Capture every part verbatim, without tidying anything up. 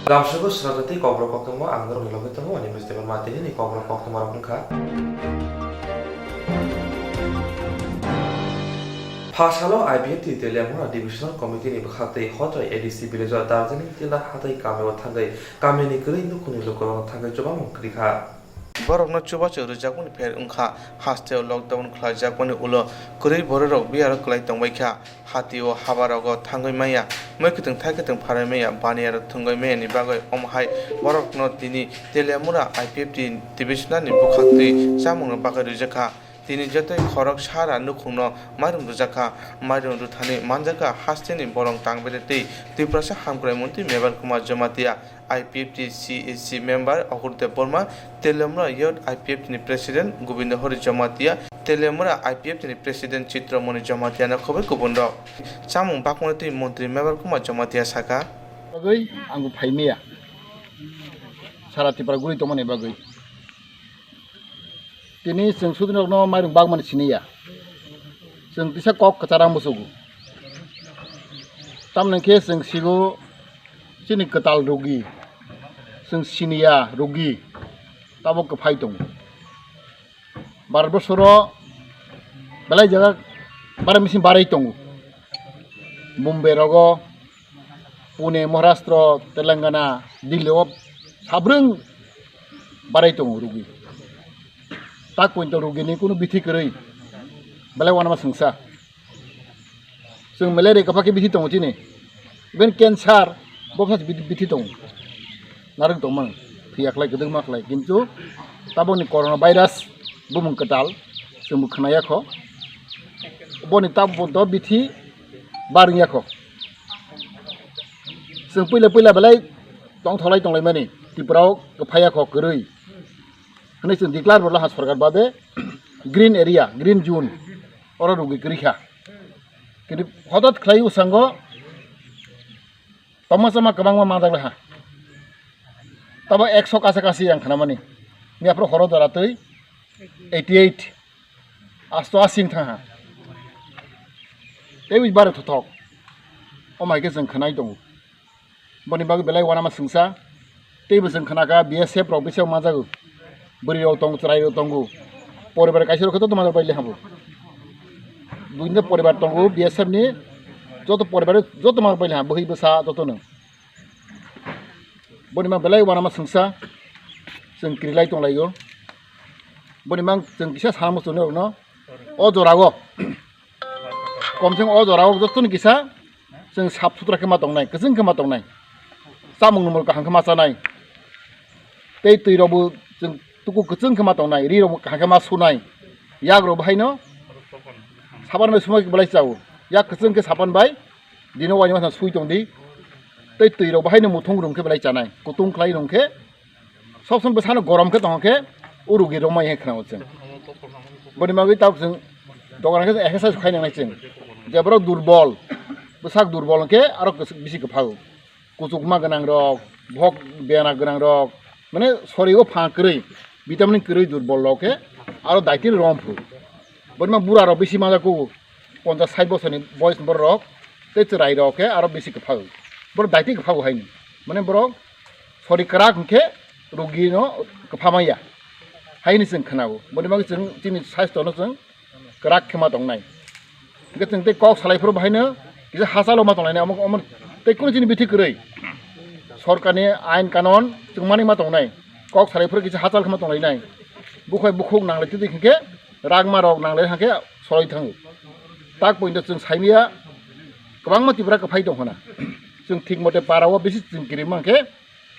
Gamsukgo srajak tei kokborok koktwma ang norokni logi tongo, ani Mister Debbarma tini ni kokborok koktwma rok wngkha. Phasalo I P F T Teliamura Divisional Committee ni bwkhak tei hotrai A D C village o Darjeeling Tila hatai kamio thangwi kamini kwrwi nukhungni lukurokno thangwi chubamung kwrwi kha. Borokno chubachu rwjakmani pher wngkha, hasteo lockdown khlaijakmani ulo kwrwi bororok biyaro kwlai tongbaikha. Hatio habarogo thangwi maya, mui kwthwng thai kwthwng pharai maya, baniyaro thwngwi mayani bagwi omo hai borokno tini Teliamura I P F T divisional ni bwkhaktwi chamungno bagwi rwjakha. Tini jotoi khorok sara nukhungno mairum rwjakha. Mairum rwthani manjakha hasteni borong tangbele tei Tiprasa Hamkrai Montri Mebar Kumar Jamatia. I P F T C A C member Agur Debbarma, Teliamura Youth I P F T ni President Gobindo Hari Jamatia, Teliamura I P F T ni President Chitramoni Jamatia no khobwi kubun rok. Chamung bakmani twi Montri Mebar Kumar Jamatia saka. Bagwi ang bo phaimaya. Sara Tripura guri tongmani bagwi. Tini chwng sudinokno mairum bagmani siniya. Chwng kisa kok kwchar ang musugo. Tamni khe chwng sigo chini kwtal rugi. Chwng siniya rugi. Tabuk kwphai tongo. Bharat borsoro belai jaga bara machine barai tongo. Bombay rogo, Pune, Maharashtra, Telangana, Delhi o sabrwng barai tongo rugi. Tak poito rugini kunu bithi kwrwi belai uanama swngsa. Chwng malaria kwbakhe bithi tongo chini. Even cancer bo bithi tongo. Narwk tongmani. Thwiya khlai kwdwkma khlai. Kintu tabokni corona virus bumung kwtal chwngbo khwnaya kho. Boni tabuk do bithi barwngya kho. Chwng puila puila belai tongtholai tonglaimani Tripura o kwphaiya kho kwrwi. Hwnwi chwng declare bo laha sorkar babe green area, green zone oro rugwi kwrwi kha. Kintu hotot khlai bwskango tongma chama kwbangma manjak laha. Tabo ekso kasa kasi ang khnamani. Miyaphuru horo jora twi eighty eight. Asto asing thangha. Tei wi bare thothok. O mai khe chwng khnai tongo. Boni bagwi belai uanama swngsa. Tei bo chwng khnakha B S F rok bising manjago. Bwrwi rok tongo, chwrai rok tongo. Poribar kaisa rok khe joto manjak bai le habo. Buini poribar tongo B S F ni joto poribar joto manjak bai le ha, bwhwi bwsa joto no. Boni ma belai uanama swngsa. Chwng kirilai tonglaio. Boni ma chwng kisa sana muchungni rokno. O jorao. Komse kom o jorao jotoni kisa chwng sap sutra khe ma tongnai, kwchwng khe ma tongnai. Chamung nwmung kaham khe ma chanai. Tei twi rokbo chwng tuku kwchwng khe ma tongnai, ri rokbo kaham khe ma sunai. Yak rokbo haino sabar bai sumai belai chao. Yak kwchwng khe sapan bai dino waini wathang sui tongdi. Tei twi rokbo haino muthung rung khe belai chanai. Kutung khlai rung khe Sob somoi bwsano gorom khe tongkhe, o rugi romai hai khwnao chwng. Boni bagwi tabuk chwng dogan khe exercise khai nangnai chwng. Je borok durbol, bwsak durbol hwnkhe aro bisi kwphago. Kuchukma gwnang rok, bhok bena gwnang rok, mane sorio pha kwrwi, vitamin kwrwi durbol rok khe aro daitino rom phu. Boni ma bura rok bisi manjak kugo, ponchas sait bosorni boyes borok rok, tei chwrai rok khe aro bisi kwphago. Borok daiti kwphago haini. Mane borok sori kwrak hwnkhe rugino kwpha manya. Haini chwng khwnao. Boni bagwi chwng chini saistono chwng kwrak khe ma tongnai. Hwnkhe chwng tei kok salai phuru bahaino kisa hachalo ma tonglainai. Omo, omo tei kunu chini bithi kwrwi. Sorkarni ain kanon chwng mani ma tongnai. Kok salai phuru kisa hachal khe ma tonglainai. Bukhai bukhuk nanglai tidi hwnkhe rangma rok nanglai hwnkhe solai thango. Tak poito chwng saimaya kwbangma Tripura kwphai tong khna. Chwng thik mote para o bisi chwng kirimang khe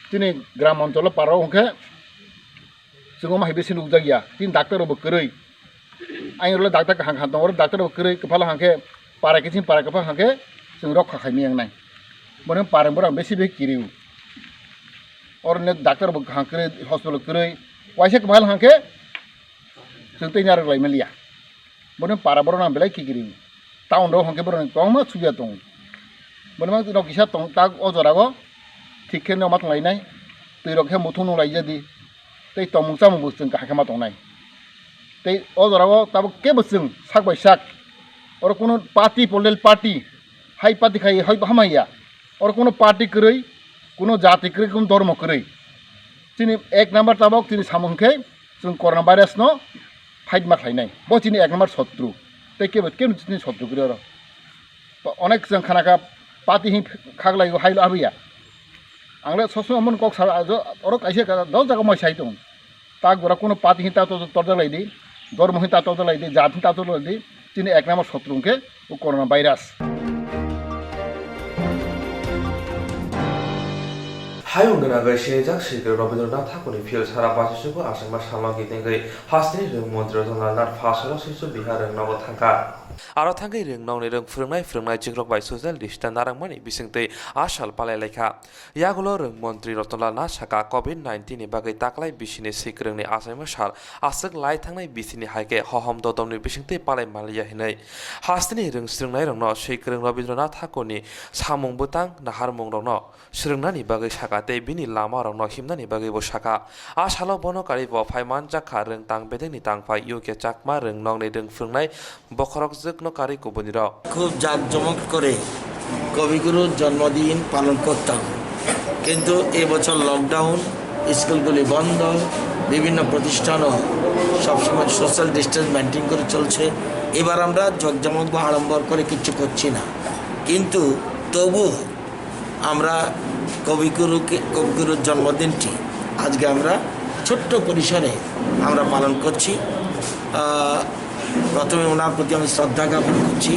chini gram oncholo para o hwnkhe chwng omo hai bisi nukjak ya. Chini doctor rok bo kwrwi. Ayang rok le doctor kaham kaham tongo, oro doctor rok kwrwi kwphalo hwnkhe para kiching para kwphal hwnkhe chwng rok kha khai miyang nai. Bono para borok bisi bisi kirio. Oro ne doctor bo kaham kwrwi, hospital kwrwi. Waisa kwphal hwnkhe chwng tei narwk lai maliya. Bono para borok no belai kikiri. Town rok hwnkhe borok ni kwbangma subiya tongo. Bono ma rok kisa tong tak o jora o thik khe no ma tong lainai. Twi rok khe muthung nung lai jadi. Tei tongmung chamung bo chwng kaham khe ma tong nai. Tei o jora o tabuk kebo chwng sak bai sak. Oro kuno party, political party, hai party khai hai hamya. Oro kuno party kwrwi, Kuno jati kwrwi, kuno dhormo kwrwi. Chini ek number tabok chini samung khe chwng corona virus no fight ma khlainai. Bo chini ek number sotru. Tei kebo kebo chini sotru kwrwi oro. Onek chwng khana kha party hin khaklai o hailo abiya. Ang le soso mon kok sa oro kaisa ka dol jaga moi sai tong. Ta gura kuno party hin ta to torjak lai di, dhormo hin ta torjak lai di, jat hin ta torjak lai di, chini ek number sotru hwnkhe o corona virus. Hayung gwnagwi sinijak sikri Rabindranath Thakurni phiyal sara bachisugo Achaima salno gitengwi hasteni rwng montri Ratan Lal Nath phasalo sisu Bihar rwng nogo thangkha. Aro thangwi rwng nokni rwng phwrwngnai phwrwngnai chikrok bai social distance narwkmani bisingtwi a sal palai laikha. Yagulo rwng montri Ratan Lal Nath saka, covid nineteen ni bagwi taklai bisini sikrwngni achaima sal aswk lai thangnai bisini hai khe hohom dodomni bisingtwi palai manliya hinwi. Hasteni rwng swrwngnairokno sikrwng Rabindranath Thakurni samung bwtang naharmungrokno swrwngnani bagwi saka tei bini lamarokno himnani bagwibo saka. A salo bono karibo phai manjak kha rwng tang bedekni tangphai U K Chakma rwng nokni rwng phwrwngnai bokhorokjwkno karwi kubunirok. খুব জাঁকজমক করে কবিগুরুর জন্মদিন পালন করতাম, কিন্তু এবছর লকডাউন, স্কুলগুলি বন্ধ, বিভিন্ন প্রতিষ্ঠানও সবসময় সোশ্যাল ডিস্টেন্স মেনটেন করে চলছে। এবার আমরা জাঁকজমক বা আড়ম্বর করে কিচ্ছু করছি না, কিন্তু তবুও আমরা কবিগুরুকে, কবিগুরুর জন্মদিনটি আজকে আমরা ছোট্ট পরিসরে আমরা পালন করছি। আহ, প্রথমে ওনার প্রতি আমি শ্রদ্ধা জ্ঞাপন করছি।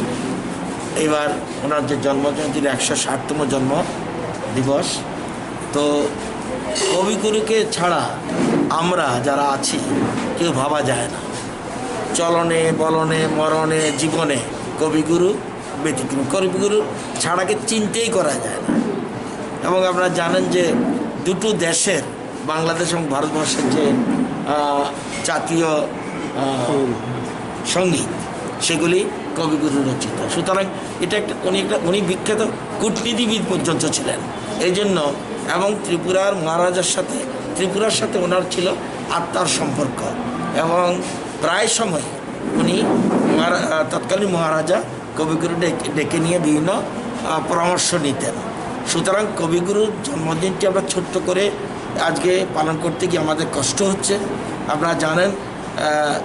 এবার ওনার যে জন্মজয়ন্তীর একশো ষাটতম জন্ম দিবস, তো কবিগুরুকে ছাড়া আমরা যারা আছি কেউ ভাবা যায় না। চলনে, বলনে, মরণে, জীবনে কবিগুরু ব্যতিক্রম। কবিগুরু ছাড়াকে চিন্তাই করা যায় না। এবং আপনারা জানেন যে দুটো দেশের, বাংলাদেশ এবং ভারতবর্ষের যে, আহ, জাতীয়, আহ, সঙ্গীত, সেগুলি কবিগুরু রচিত। সুতরাং এটা একটা, উনি একটা, উনি বিখ্যাত কূটনীতিবিদ পর্যন্ত ছিলেন। এই জন্য এবং ত্রিপুরার মহারাজার সাথে, ত্রিপুরার সাথে ওনার ছিল আত্মার সম্পর্ক এবং প্রায় সময় উনি মহারা-, আহ, তৎকালীন মহারাজা কবিগুরু ডেকে, ডেকে নিয়ে বিভিন্ন, আহ, পরামর্শ নিতেন। সুতরাং কবিগুরুর জন্মদিনটি আমরা ছোট্ট করে আজকে পালন করতে গিয়ে আমাদের কষ্ট হচ্ছে, আপনারা জানেন, আহ,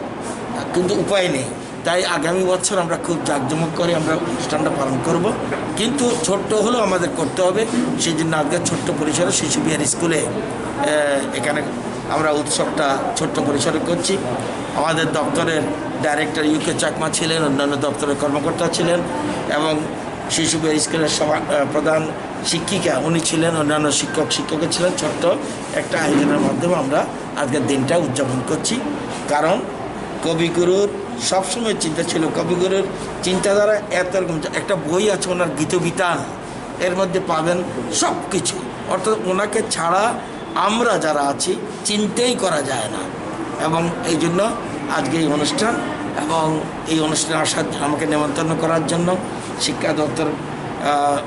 কিন্তু উপায় নেই। তাই আগামী বছর আমরা খুব জাঁকজমক করে আমরা অনুষ্ঠানটা পালন করব, কিন্তু ছোট্ট হলেও আমাদের করতে হবে। সেই জন্য আজকে ছোট্ট পরিসরে শিশু বিহার স্কুলে, আহ, এখানে আমরা উৎসবটা ছোট্ট পরিসরে করছি। আমাদের দপ্তরের ডাইরেক্টর ইউ কে চাকমা ছিলেন, অন্যান্য দপ্তরের কর্মকর্তা ছিলেন এবং শিশু বিহার স্কুলের সভা-, আহ, প্রধান শিক্ষিকা উনি ছিলেন, অন্যান্য শিক্ষক শিক্ষিকা ছিলেন। ছোট্ট একটা আয়োজনের মাধ্যমে আমরা আজকের দিনটা উদযাপন করছি। কারণ কবিগুরুর সবসময় চিন্তা ছিল, কবিগুরুর চিন্তাধারা এত রকম। একটা বই আছে ওনার, গীতবিতান, এর মধ্যে পাবেন সব কিছু। অর্থাৎ ওনাকে ছাড়া আমরা যারা আছি চিন্তাই করা যায় না। এবং এই জন্য আজকে এই অনুষ্ঠান এবং এই অনুষ্ঠানে আসার, আমাকে নেমন্তন্ন করার জন্য শিক্ষা দপ্তর, আহ,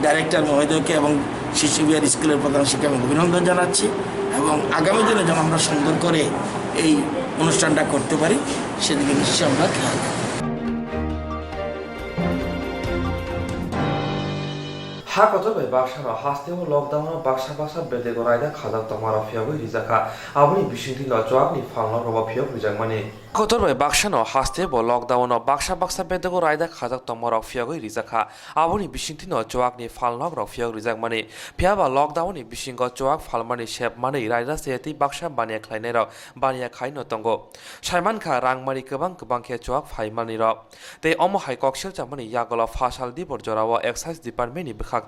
ডাইরেক্টর মহোদয়কে এবং শিশু বিহার স্কুলের প্রধান শিক্ষককে অভিনন্দন জানাচ্ছি এবং আগামী দিনে যেন আমরা সুন্দর করে এই অনুষ্ঠানটা করতে পারি, সেদিকে নিশ্চয়ই আমরা খেয়াল রাখব। Ha kotor bai baksa no haste o lockdown o baksa baksa bedego raida khajak tongma rok phiyogwi rijak kha. Aboni bisingtwi no chuak ni phalnok rok bo phiyok rijak mani. Kotor bai baksa no haste bo lockdown o baksa baksa bedego raida khajak tongma rok phiyogwi rijak kha. Aboni bisingtwi no chuak ni phalnok rok phiyok rijak mani. Phiya ba lockdown ni bisingo chuak phalmani sep manwi raida se tei baksa baniya khlainai rok baniya khai no tongo. Saiman kha rang mani kwbang kwbang khe chuak phai mani rok. Tei omo hai kok silchamani yagulo phasal dibor jorao excise department ni bwkhaktwi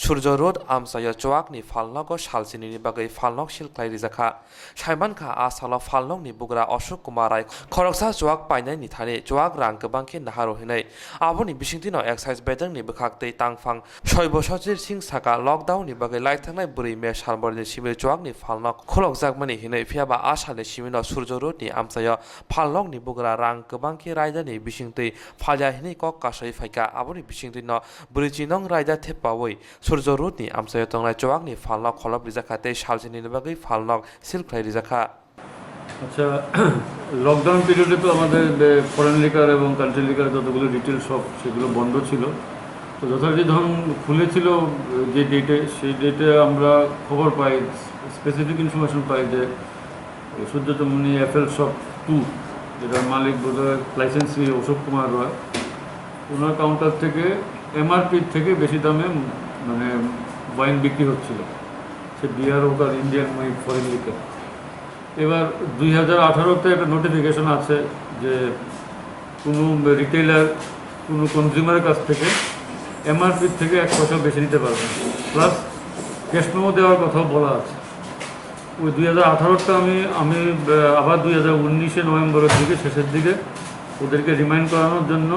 Surjo Road amchaio chuakni phalnogo salsinini bagwi phalnok sil khlai rijak kha. Saiman kha a salo phalnokni bugra Ashok Kumar Rai khoroksa chuak painaini thani chuak rang kwbang khe naharo hinwi. Aboni bisingtwino excise bedekni bwkhaktwi tangphang Soibo Sochir Singh saka lockdown ni bagwi laithangnai bwrwi me salborni simi chuakni phalnok khulokjakmani hinwi, phiyaba a salni simino Surjo Road ni amchaio phalnokni bugra rang kwbang khe raidani bisingtwi phalya hinwi kok kasai phaikha. Aboni bisingtwino bwrwi chinong raida thepawi Surjo Road ni amchaio tongnai chuakni phalnok kholop rijak kha tei salsinini bagwi phalnok sil khlai rijak kha. আচ্ছা, লকডাউন পিরিয়ডে তো আমাদের, এ, foreign liquor এবং country liquor যতগুলো retail shop, সেগুলো বন্ধ ছিল। যথারীতি যখন খুলেছিল যে ডেটে, সেই ডেটে আমরা খবর পাই, স্পেসিফিক ইনফরমেশন পাই যে সূর্যচন্দ্রমণি এফএল শপ টু, যেটার মালিক বোধহয় লাইসেন্সি অশোক কুমার রয়, ওনার কাউন্টার থেকে এমআরপি থেকে বেশি দামে মানে ওয়াইন বিক্রি হচ্ছিল, সে বিয়ার হোক আর ইন্ডিয়ান ওই ফরেন লিকার। এবার দুই হাজার আঠারোতে একটা নোটিফিকেশন আছে যে কোনো রিটেইলার কোনো কনজিউমারের কাছ থেকে এমআরপি থেকে এক পয়সা বেশি নিতে পারবে না, প্লাস ক্যাশ মেমো দেওয়ার কথাও বলা আছে। ওই দুই হাজার আঠারোটা আমি আমি আহ, আবার দুই হাজার উনিশে নভেম্বরের দিকে, শেষের দিকে ওদেরকে রিমাইন্ড করানোর জন্য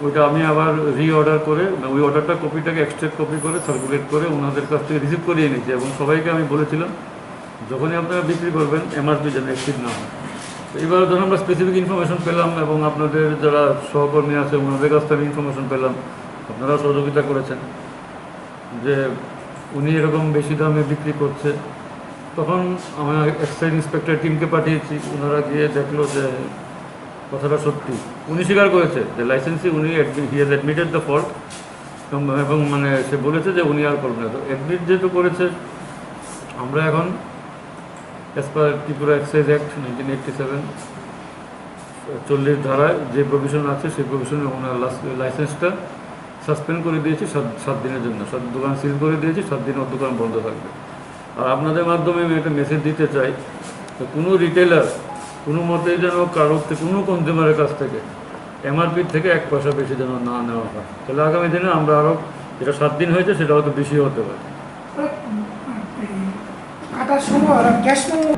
ওইটা আমি আবার রিঅর্ডার করে, ওই অর্ডারটা কপিটাকে এক্সট্রাক্ট কপি করে সার্কুলেট করে ওনাদের কাছ থেকে রিসিভ করিয়ে নিয়েছি এবং সবাইকে আমি বলেছিলাম যখনই আপনারা বিক্রি করবেন এমআরপি যেন এক্সিড না হয়। তো এবার ধরুন আমরা স্পেসিফিক ইনফরমেশন পেলাম এবং আপনাদের যারা সহকর্মী আছে ওনাদের কাছ থেকে ইনফরমেশন পেলাম, আপনারা সহযোগিতা করেছেন যে উনি এরকম বেশি দামে বিক্রি করছে। তখন আমরা এক্সাইজ ইন্সপেক্টর টিমকে পাঠিয়েছি, ওনারা গিয়ে দেখলো যে কথাটা সত্যি। উনি স্বীকার করেছে যে লাইসেন্সি উনি, he has admitted the fault, এবং এবং মানে সে বলেছে যে উনি আর করবেন না। তো অ্যাডমিট যেহেতু করেছে, আমরা এখন as per Tripura Excise Act nineteen eighty seven, চল্লিশ ধারায় যে প্রভিশন আছে সেই প্রভিশনে ওনার লাস- লাইসেন্সটা সাসপেন্ড করে দিয়েছি সাত সাত দিনের জন্য। সব দোকান সিল করে দিয়েছি, সাত দিন ওর দোকান বন্ধ থাকবে। আর আপনাদের মাধ্যমে আমি একটা মেসেজ দিতে চাই, তো কোনো রিটেলার কোনো মতেই যেন কারোর থেকে, কোনো কনজিউমারের কাছ থেকে এমআরপি থেকে এক পয়সা বেশি যেন না নেওয়া হয়। তাহলে আগামী দিনে আমরা আরও, যেটা সাত দিন হয়েছে সেটা হয়তো বেশিও হতে পারে। কাটার সময় ওরা cash memo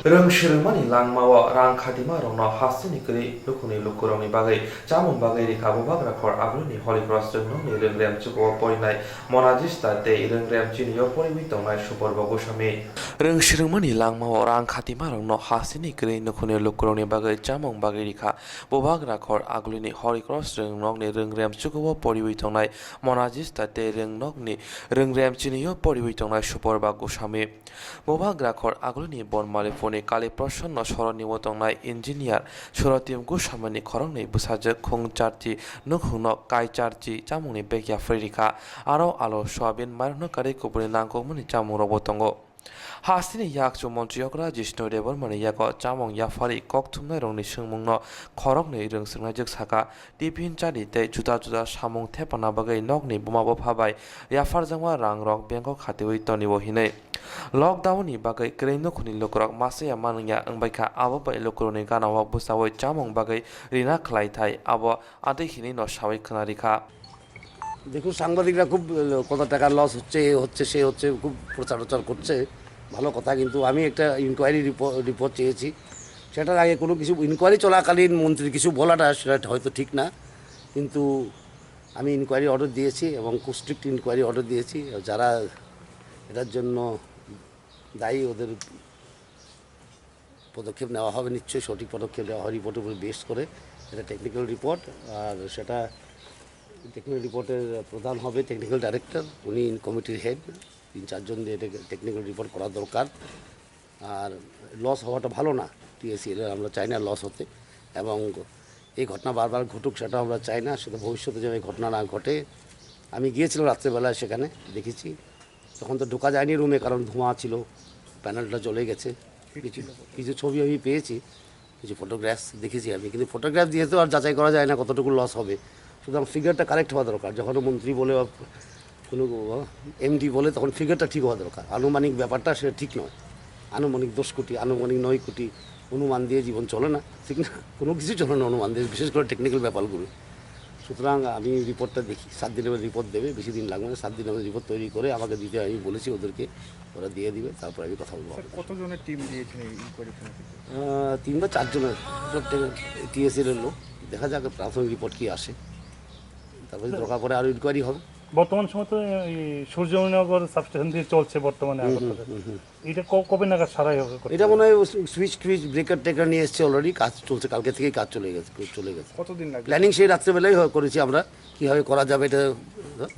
Rwng swrwngmani langmao rang khatima rokno hasteni kwrwi nukhungni lukurokni bagwi chamung bagwi rikha bubagra khor agulini Holy Cross rwngnokni rwngrem chukuo porinai Monajista tei rwngrem chinio poriwi tongnai Suporbo Goswami. Rwng swrwngmani langmao rang khatima rokno hasteni kwrwi nukhungni lukurokni bagwi chamung bagwi rikha bubagra khor agulini Holy Cross rwngnokni rwngrem chukuo poriwi tongnai Monajista tei rwngnokni rwngrem chinio poriwi tongnai Suporba Goswami. Bubagra khor agulini Bonmaliphurni Kali Prosanno soroni o tongnai engineer Surotim Goswamini khoroknwi bwsajwk khung charchi nukhungno kai charchi chamungni bag yapharwi rikha. Aro alu, soyabin, mairokno karwi kubuni nangkukmani chamungrokbo tongo. Hasteni yakchu montri okra Jishnu Debbarmani yago chamung yapharwi kok thumnairokni swngmungno khoroknwi rwng swrwngnaijwk saka. Tiffin chani tei juda juda samung thepana bagwi nokni buma bupha bai yapharjakma rangrok bank-o khatiui tonibo hinwi. Lockdown-ni bagwi kwrwi nukhungni lukurok masa ya manwng ya wngbaikha, abo bai lukurokni gana-o bwchaui chamung bagwi rina khlaithai, abo adwi hinwi no saui khna rikha. দেখুন, সাংবাদিকরা খুব, আহ, কত টাকা লস হচ্ছে, এ হচ্ছে, সে হচ্ছে, খুব প্রচার প্রচার করছে, ভালো কথা, কিন্তু আমি একটা ইনকোয়ারি রিপো-, রিপোর্ট চেয়েছি। সেটার আগে কোনো কিছু ইনকোয়ারি চলাকালীন মন্ত্রীর কিছু বলাটা সেটা হয়তো ঠিক না, কিন্তু আমি ইনকোয়ারি অর্ডার দিয়েছি এবং খুব স্ট্রিক্ট ইনকোয়ারি অর্ডার দিয়েছি। যারা এটার জন্য দায়ী, ওদের পদক্ষেপ নেওয়া হবে, নিশ্চয়ই সঠিক পদক্ষেপ নেওয়া হবে রিপোর্টের উপর বেস করে। এটা টেকনিক্যাল রিপোর্ট, আর সেটা টেকনিক্যাল রিপোর্টের প্রধান হবে টেকনিক্যাল ডাইরেক্টর, উনি কমিটির হেড। তিন চারজন দিয়ে এটা টেকনিক্যাল রিপোর্ট করা দরকার। আর লস হওয়াটা ভালো না, টিএসসিএল এর আমরা চাই না লস হতে। এবং এই ঘটনা বারবার ঘটুক, সেটা আমরা চাই না, সেটা ভবিষ্যতে যেন এই ঘটনা না ঘটে। আমি গিয়েছিলাম রাত্রেবেলায় সেখানে, দেখেছি। তখন তো ঢোকা যায়নি রুমে, কারণ ধোঁয়া ছিল, প্যানেলটা জ্বলে গেছে। কিছু, কিছু ছবি আমি পেয়েছি, কিছু ফটোগ্রাফস দেখেছি আমি, কিন্তু ফটোগ্রাফ দিয়ে তো আর যাচাই করা যায় না কতটুকু লস হবে। সুতরাং ফিগারটা কারেক্ট হওয়া দরকার। যখন মন্ত্রী বলে বা কোনো এমডি বলে, তখন ফিগারটা ঠিক হওয়া দরকার। আনুমানিক ব্যাপারটা সেটা ঠিক নয়। আনুমানিক দশ কোটি, আনুমানিক নয় কোটি, অনুমান দিয়ে জীবন চলে না, ঠিক না? কোনো কিছু চলে না অনুমান দিয়ে, বিশেষ করে টেকনিক্যাল ব্যাপারগুলো। সুতরাং আমি রিপোর্টটা দেখি, সাত দিনের মধ্যে রিপোর্ট দেবে, বেশি দিন লাগবে না। সাত দিনের মধ্যে রিপোর্ট তৈরি করে আমাকে দিতে, আমি বলেছি ওদেরকে, ওরা দিয়ে দিবে, তারপর আমি কথা বলবো স্যার, আপনার সাথে। কতজনের টিম দিয়েছেন এই ইনকোয়ারি কমিটিতে? আহ, তিন বা চারজনের, সব টিএসএল এর লোক। দেখা যাক প্রাথমিক রিপোর্ট কি আসে, তারপরে স্যার, দরকার পড়ে আরও ইনকোয়ারি হবে। বর্তমান সময় তো এই সূর্যমণিনগর সাবস্টেশন দিয়ে চলছে বর্তমানে হুম, হুম, আগরতলা। হুম, হুম। এটা ক-, কবে নাগাদ সারাই হবে? এটা মনে হয় সুইচ টুইচ, ব্রেকার টেকার নিয়ে এসছে অলরেডি, কাজ চলছে, কালকে থেকেই কাজ চলে গেছে, চলে গেছে। কতদিন লাগবে? প্ল্যানিং সেই রাত্রেবেলাই হয়-, করেছি আমরা, কীভাবে করা যাবে এটা,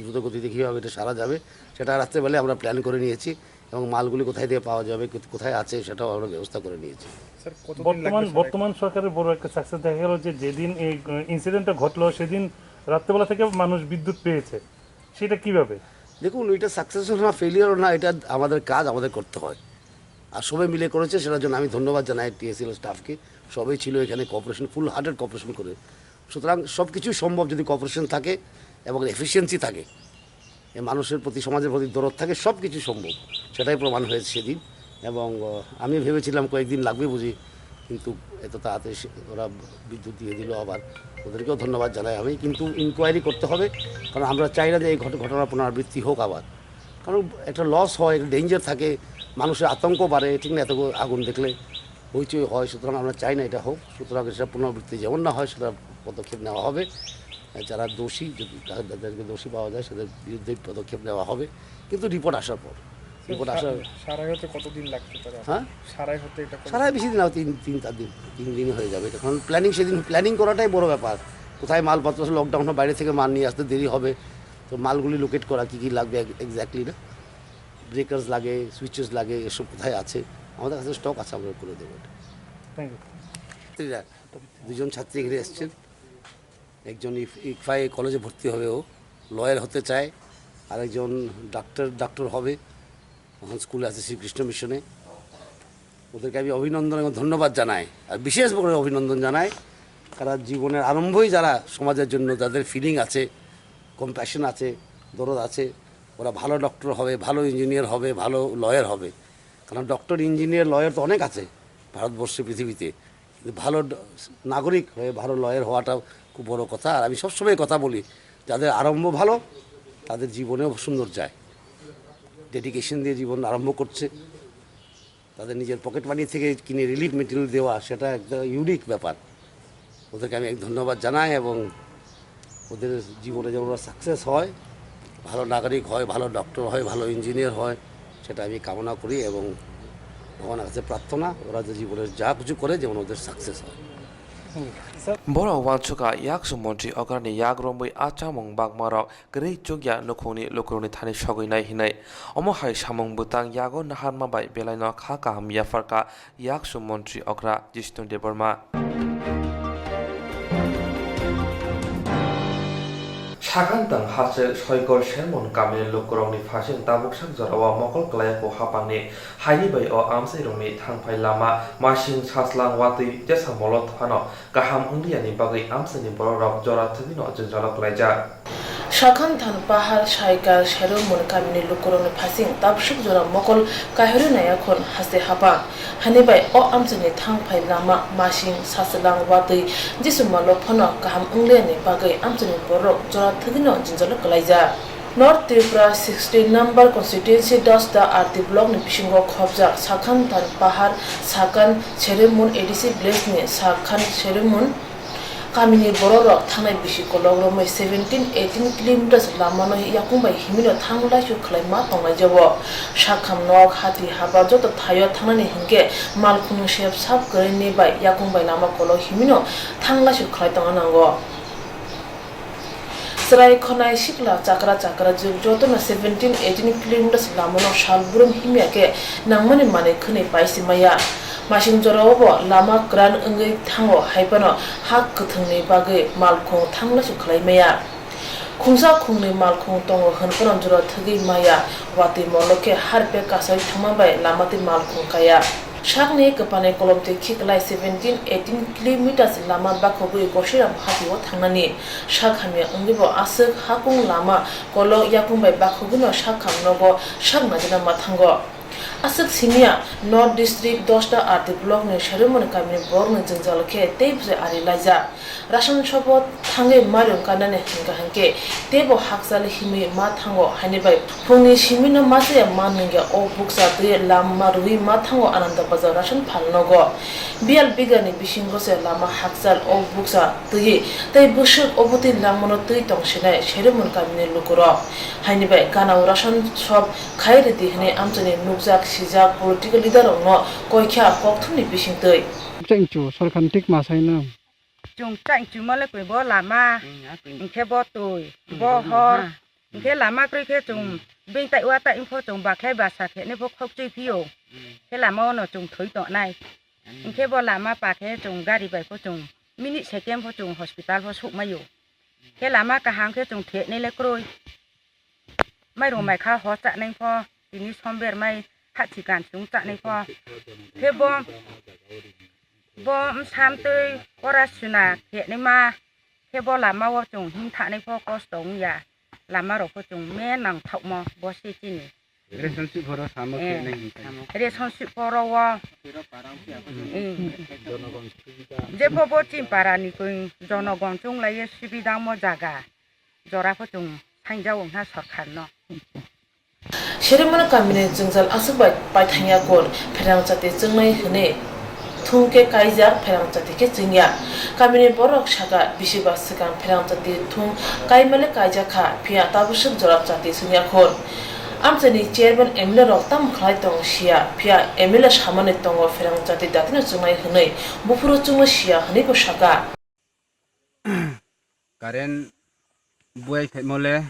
দ্রুত গতিতে কীভাবে এটা সারা যাবে, সেটা রাত্রেবেলায় আমরা প্ল্যান করে নিয়েছি। এবং মালগুলি কোথায় থেকে পাওয়া যাবে, কোথ-, কোথায় আছে, সেটাও আমরা ব্যবস্থা করে নিয়েছি। স্যার, কতদিন লাগবে বর্তমান, স্যার? বর্তমান সরকারের বড় একটা সাকসেস দেখা গেল যে যেদিন এই, আহ, ইনসিডেন্টটা ঘটলো, সেদিন রাত্রেবেলা থেকে মানুষ বিদ্যুৎ পেয়েছে, সেটা কিভাবে? দেখুন, এটা সাকসেসও না, ফেলিয়ারও না, এটা আমাদের কাজ, আমাদের করতে হয়। আর সবাই মিলে করেছে, সেটার জন্য আমি ধন্যবাদ জানাই টিএসসিএল স্টাফকে। সবাই ছিল এখানে কোঅপারেশন, ফুল হার্টেড কোঅপারেশন করে। সুতরাং সব কিছুই সম্ভব যদি কোঅপারেশন থাকে এবং এফিসিয়েন্সি থাকে, এ মানুষের প্রতি, সমাজের প্রতি দরদ থাকে, সব কিছু সম্ভব। সেটাই প্রমাণ হয়েছে সেদিন। এবং, আহ, আমি ভেবেছিলাম কয়েকদিন লাগবে বুঝি, কিন্তু এত তাড়াতাড়ি সে, ওরা বিদ্যুৎ দিয়ে দিল আবার। ওদেরকেও ধন্যবাদ জানাই আমি। কিন্তু ইনকোয়ারি করতে হবে, কারণ আমরা চাই না যে এই ঘট-, ঘটনার পুনরাবৃত্তি হোক আবার। কারণ একটা লস হয়, একটা ডেঞ্জার থাকে, মানুষের আতঙ্ক বাড়ে, ঠিক না? এত আগুন দেখলে হইচই হয়, সুতরাং আমরা চাই না এটা হোক। সুতরাং এটা পুনরাবৃত্তি যেমন না হয়, সেটা পদক্ষেপ নেওয়া হবে। যারা দোষী, যদি তা-, যাদেরকে দোষী পাওয়া যায়, সেদের বিরুদ্ধে পদক্ষেপ নেওয়া হবে, কিন্তু রিপোর্ট আসার পর। রিপোর্ট আসার সারাই হতে কতদিন লাগতে পারে? হ্যাঁ? সারাই হতে এটা কত সারাই বেশি দিন লাগে, তিন, তিন, চার দিন, তিন দিনই হয়ে যাবে এটা। কারণ প্ল্যানিং, সেদিন প্ল্যানিং করাটাই বড় ব্যাপার। কোথায় মালপত্র আছে, লকডাউন, বাইরে থেকে মাল নিয়ে আসতে দেরি হবে। তো মালগুলি লোকেট করা, কী কী লাগবে এগ-, এক্স্যাক্টলি না, ব্রেকার্স লাগে, সুইচেস লাগে, এসব কোথায় আছে, আমাদের কাছে স্টক আছে, আমরা করে দেবো এটা। Thank you. ছাত্রীরা, দুজন ছাত্রী এখানে এসছেন, একজন ইফ-, ইকফাই কলেজে ভর্তি হবে, ও লয়ার হতে চায়, আর একজন ডাক্তার, ডাক্তার হবে, এখন স্কুলে আছে শ্রীকৃষ্ণ মিশনে। ওদেরকে আমি অভিনন্দন এবং ধন্যবাদ জানাই, আর বিশেষ করে অভিনন্দন জানাই, কারণ জীবনের আরম্ভই যারা সমাজের জন্য, যাদের ফিলিং আছে, কম্প্যাশন আছে, দরদ আছে, ওরা ভালো ডক্টর হবে, ভালো ইঞ্জিনিয়ার হবে, ভালো লয়ার হবে। কারণ ডক্টর, ইঞ্জিনিয়ার, লয়ার তো অনেক আছে ভারতবর্ষে, পৃথিবীতে, কিন্তু ভালো ড-, নাগরিক হয়ে ভালো লয়ার হওয়াটাও খুব বড় কথা। আর আমি সবসময় কথা বলি, যাদের আরম্ভ ভালো, তাদের জীবনেও সুন্দর যায়। ডেডিকেশন দিয়ে জীবন আরম্ভ করছে, তাদের নিজের পকেট মানি থেকে কিনে রিলিফ মেটেরিয়াল দেওয়া, সেটা একটা ইউনিক ব্যাপার। ওদেরকে আমি এক ধন্যবাদ জানাই এবং ওদের জীবনে যেন ওরা সাকসেস হয়, ভালো নাগরিক হয়, ভালো ডক্টর হয়, ভালো ইঞ্জিনিয়ার হয়, সেটা আমি কামনা করি এবং ভগবানের কাছে প্রার্থনা, ওরা যে জীবনে যা কিছু করে যেন ওদের সাকসেস হয়। Borok uansukha yaksung montri okrani yak romwi a chamung bakmarok kwrwi chukya nukhungni lukurokni thani sogwinai hinwi. Omo hai samung bwtang yago naharma bai belaino kha kaham yapharkha yaksung montri okra Jishnu Debbarma. Sakantang hachwk Soikor Sermon kamini lukurokni phasing tabuksak jorao mokol kwlaiya kho hapangni haini bai o amchairokni thangphai lama masing sachwlang watwi jesa molo phano kaham wngliyani bagwi amchaini bororok jora thwgwino jwngjalo kwlaijak. Sakhan than pahar Saikar Seromon kamini lukurokni phasing tabsuk jora mokol Kaihori Naya khon haste hapang. Hani bai o amchaini thang phai lama masing sachwlang watwi jisuma lophano kaham wngliyani bagwi amchaini borok jora thwgwino jwngjalo kwlaijak. North Tripura sixteen number constituency Dasda R T block ni bisingo khopjak Sakhan than pahar Sakhan Seromon A D C village ni Sakhan Seromon kamini bororok thangnai bisi kolok romwi seventeen eighteen kilometers lamano yakung bai himino thang laisu khwlaima tongnai jabo. Sakham nok, hati, habar joto thaio thangnani hinkhe malkhung sep sap kwrwini bai yakung bai lama kolok himino thang laisu khwlai tongna nango. Chwrai khwnai sikla chakra chakra jwk jotono seventeen eighteen kilometers lamano sal burum himya khe nangmani manwi khwnwi paisi maya. Masing jorao bo lama kwran wngwi thango, hai phano ha kwthwngni bagwi malkhung thang laisu khwlai maya. Khungsa khungnwi malkhung tongo hwn phano jora thwgwi maya, watwi molo khe harpek kasai thangma bai lama twi malkhung kaya. Sakni kwpanai kolomtwi khiklai seventeen eighteen kilometers lama bakhogwi Gosiram hatio thangnani. Sak hamya wngwibo aswk hakung lama kolok yakung bai bakhogwino sak ham nogo sak naidina ma thango. Aswk simiya North District Dasda R T block ni Seromon kamini borokni jwngjal khe tei bwsai ari laijak. Ration shop o thangwi mairung kanani hinkha hinkhe teibo hakchal himwi ma thango, haini bai phungni simino ma chaya ma nungya o bukcha twi lama rwi ma thango Ananda Bazar ration phal nogo. Biyal bigani bisingo se lama hakchal o bukcha twi tei bwswk obotwi langmano twi tongsinai Seromon kamini lukurok. Haini bai gana o ration shop khai rwdi hwnwi amchaini nukjak sijak political leader rokno koikha kokthumni bisingtwi. Chengchu sorkar ni tik ma saino. Chwng chang chuma le kwi bo lama, hwnkhe bo twi, bo hor, hwnkhe lama kwrwi khe chwng Beng tai wa tai pho chwng bakhlai basa khe ne pho khokchwi phio. Khe lama o no chwng thwi tongnai. Hwnkhe bo lama pa khe chwng gari bai pho chwng minute second pho chwng hospital pho sukmaio. Khe lama kaham khe chwng theknai le kwrwi. Mairung mai kha ho chanai pho, tini somber mai ha chikan chwng chanai pho. Khe bo, bo msam twi kora suna theknai ma. Khe bo lama o chwng him thanai pho kosto wngya. Lama rok pho chwng me nang thokmo bo se chini. Relationship horo samo khe Eh. nai hinkai. Relationship horo o. Eh. Jepho bo chini para ni koi jonogon chwng lai ye sibidangmo jaga. Jora pho chwng saingjao wngkha sorkar no. Serimano kamini jwngjal aswk bai paithangya kor pherang chati chwngnai hwnwi thung khe kaijak pherang chati khe chwngya. Kamini borok saka bisi ba swkang pherang chati thung kaimale kaijak kha phiya tabuk swk jorap chati chwngya kor. Amchaini chairman M L A rok tamo khlai tong siya phiya M L A samani tongo pherang chati datino chwngnai hwnwi buphuru chwngno siya hwnwi bo saka. Current buai phaimo le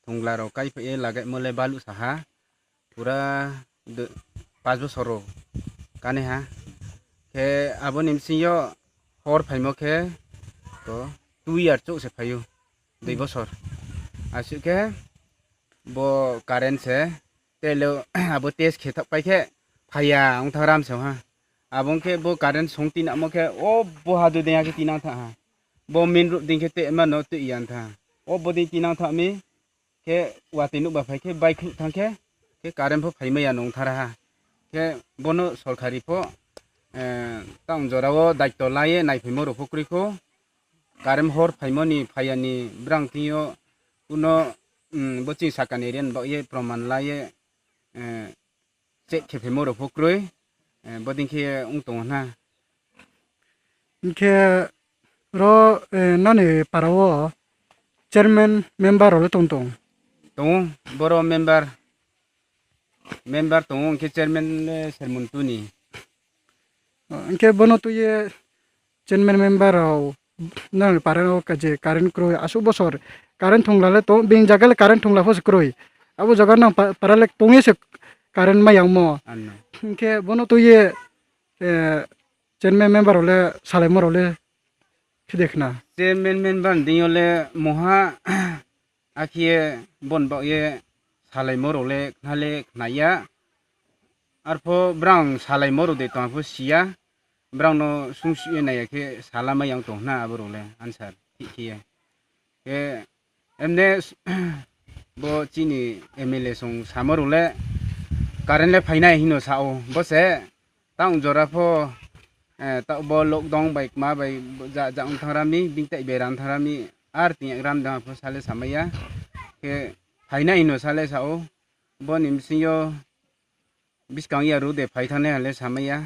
thungla rok kai phai lagai mo le balu saha pura de-, panch bosor rok kani ha khe aboni bisingo hor phaimo khe to two year chuk se phaio dui bosor aswk khe bo current se tele abo test khe thok pai khe phaiya wng thang ram se ha. Abo wng khe bo current song tinamo khe o bo hadu dengya khe tinang thang ha. Bo main road ding khe te mano twi yan thang. O bo ding tinang thang mi khe watwi nukba phai khe bike khuk thang khe, khe current pho phai maya nung thara ha. Khe bono sorkari pho, eh, town jora o daityo lai ye nai phaimo rok pho kwrwi kho. Current hor phaimoni phaiya ni brang twi o kuno, mm, bo chini sakani ren bo ye proman lai ye, eh, check khe phaimo rok pho kwrwi, eh, boding khe wng tongo hna. Hinkhe ro, eh, nani para o chairman member rok le tong tong? Tongo, boro member, member tongo, hinkhe chairman le Sermon Tuni. Hinkhe bono twi ye chairman member rok nang para o je current kwrwi aswk bosor current thungla le tong, bini jaga le current thungla pho se kwrwi. Abo jaga nang pa-, para le tong ye se current ma yang mo. Ano. Hinkhe bono twi ye, eh, chairman member rok le salaimo rok le khide khna. Chairman member ni ding yo le moha Akhiye bon bak ye salaimo rok le khna le khna ya. Arpho brang salaimo rok de tong pho siya. Brang no sung si ye nai ya khe salama yang tong hna abo rok le answer thik khe ye. Khe emne bo chini M L A song samo rok le current le phainai hino sa o. Bo se Tang jora pho, eh, ta bo lockdown bai kma bai ja, ja wng thang rami, bini tai beram thang rami, ar tini gram da pho sale samaya. Khe phaina hino sale sa o, boni bisingo biskang ya ru de phai thang nai hale samaya.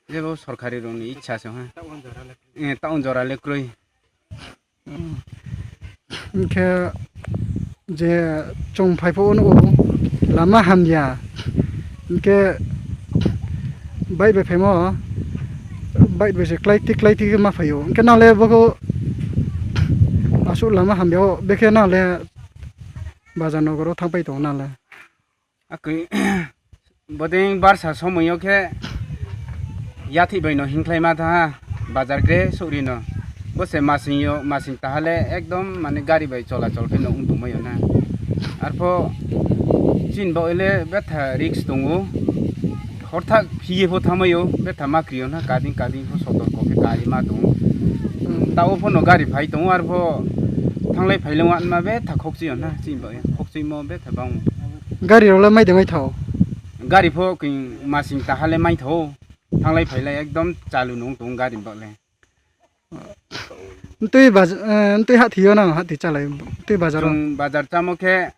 Jebo sorkari rokni ichha se ha. Eh, ta jora le kwrwi. Hinkhe je chwng phai pho nugo lama hamya, hinkhe bike bai phaimo, bike bai se klai tik klai tik ma phaio, hinkhe nang le bo aswk lama hamya o, bekhe nang le bazar nogoro thang pai tongo nang le. Akwi boding barsa somoyo khe yathik bai no hinkhlai ma tha bazar kre sori no. Bo se masing yo, masing tahale ekdom mane gari bai chola chol khe no wng tongmai yo na. Arpho chin bo ele betha risk tongo. Horthak phiye pho thamai yo, betha ma kri yo na kading kading pho sotor ko khe kari ma tongo. Tao pho no gari phai tongo arpho thanglai phailai ma betha khokchi yo na chin bo khokchi mo betha bang. Gari rok le mai de mai thao? Gari pho king masing tahale mai thao. Thanglai phailai ekdom chalu nung tung gari bak le. Ntui baj-, eh, ntui hathi yo nang hathi chalai, ntui bazar o? Chwng bazar chamo khe,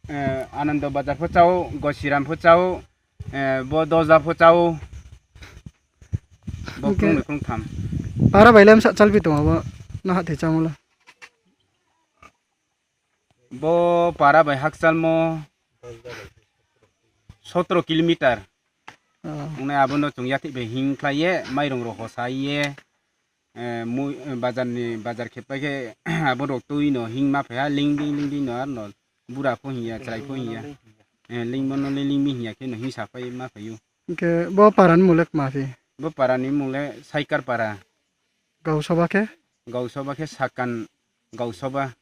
eh, Anando bazar pho chao, Gosiram pho chao, eh, bo Doja pho chao. Bo Hwnkhe kwrwngwi kwrwngtham. Para bai le msa chalpi tongo bo, no hathi chamo le? Bo para bai hakchalmo sotro kilometer. Oh. Wngnai abono chwng yathik bai hing khlai ye, mairung rok hosa ye, eh, mui, eh, bazar ni, bazar khe pai khe abo rok twi no hing ma phaiha, lingdi lingdi no arno bura pho hinya, chwrai pho hinya. Eh, lingmo no le lingmi hinya khe no hingsa phai ma phaio. Hingke bo para ni mung le kma phi? Bo para ni mung le Saikar para. Gausoba khe? Gausoba khe Sakan Gausoba.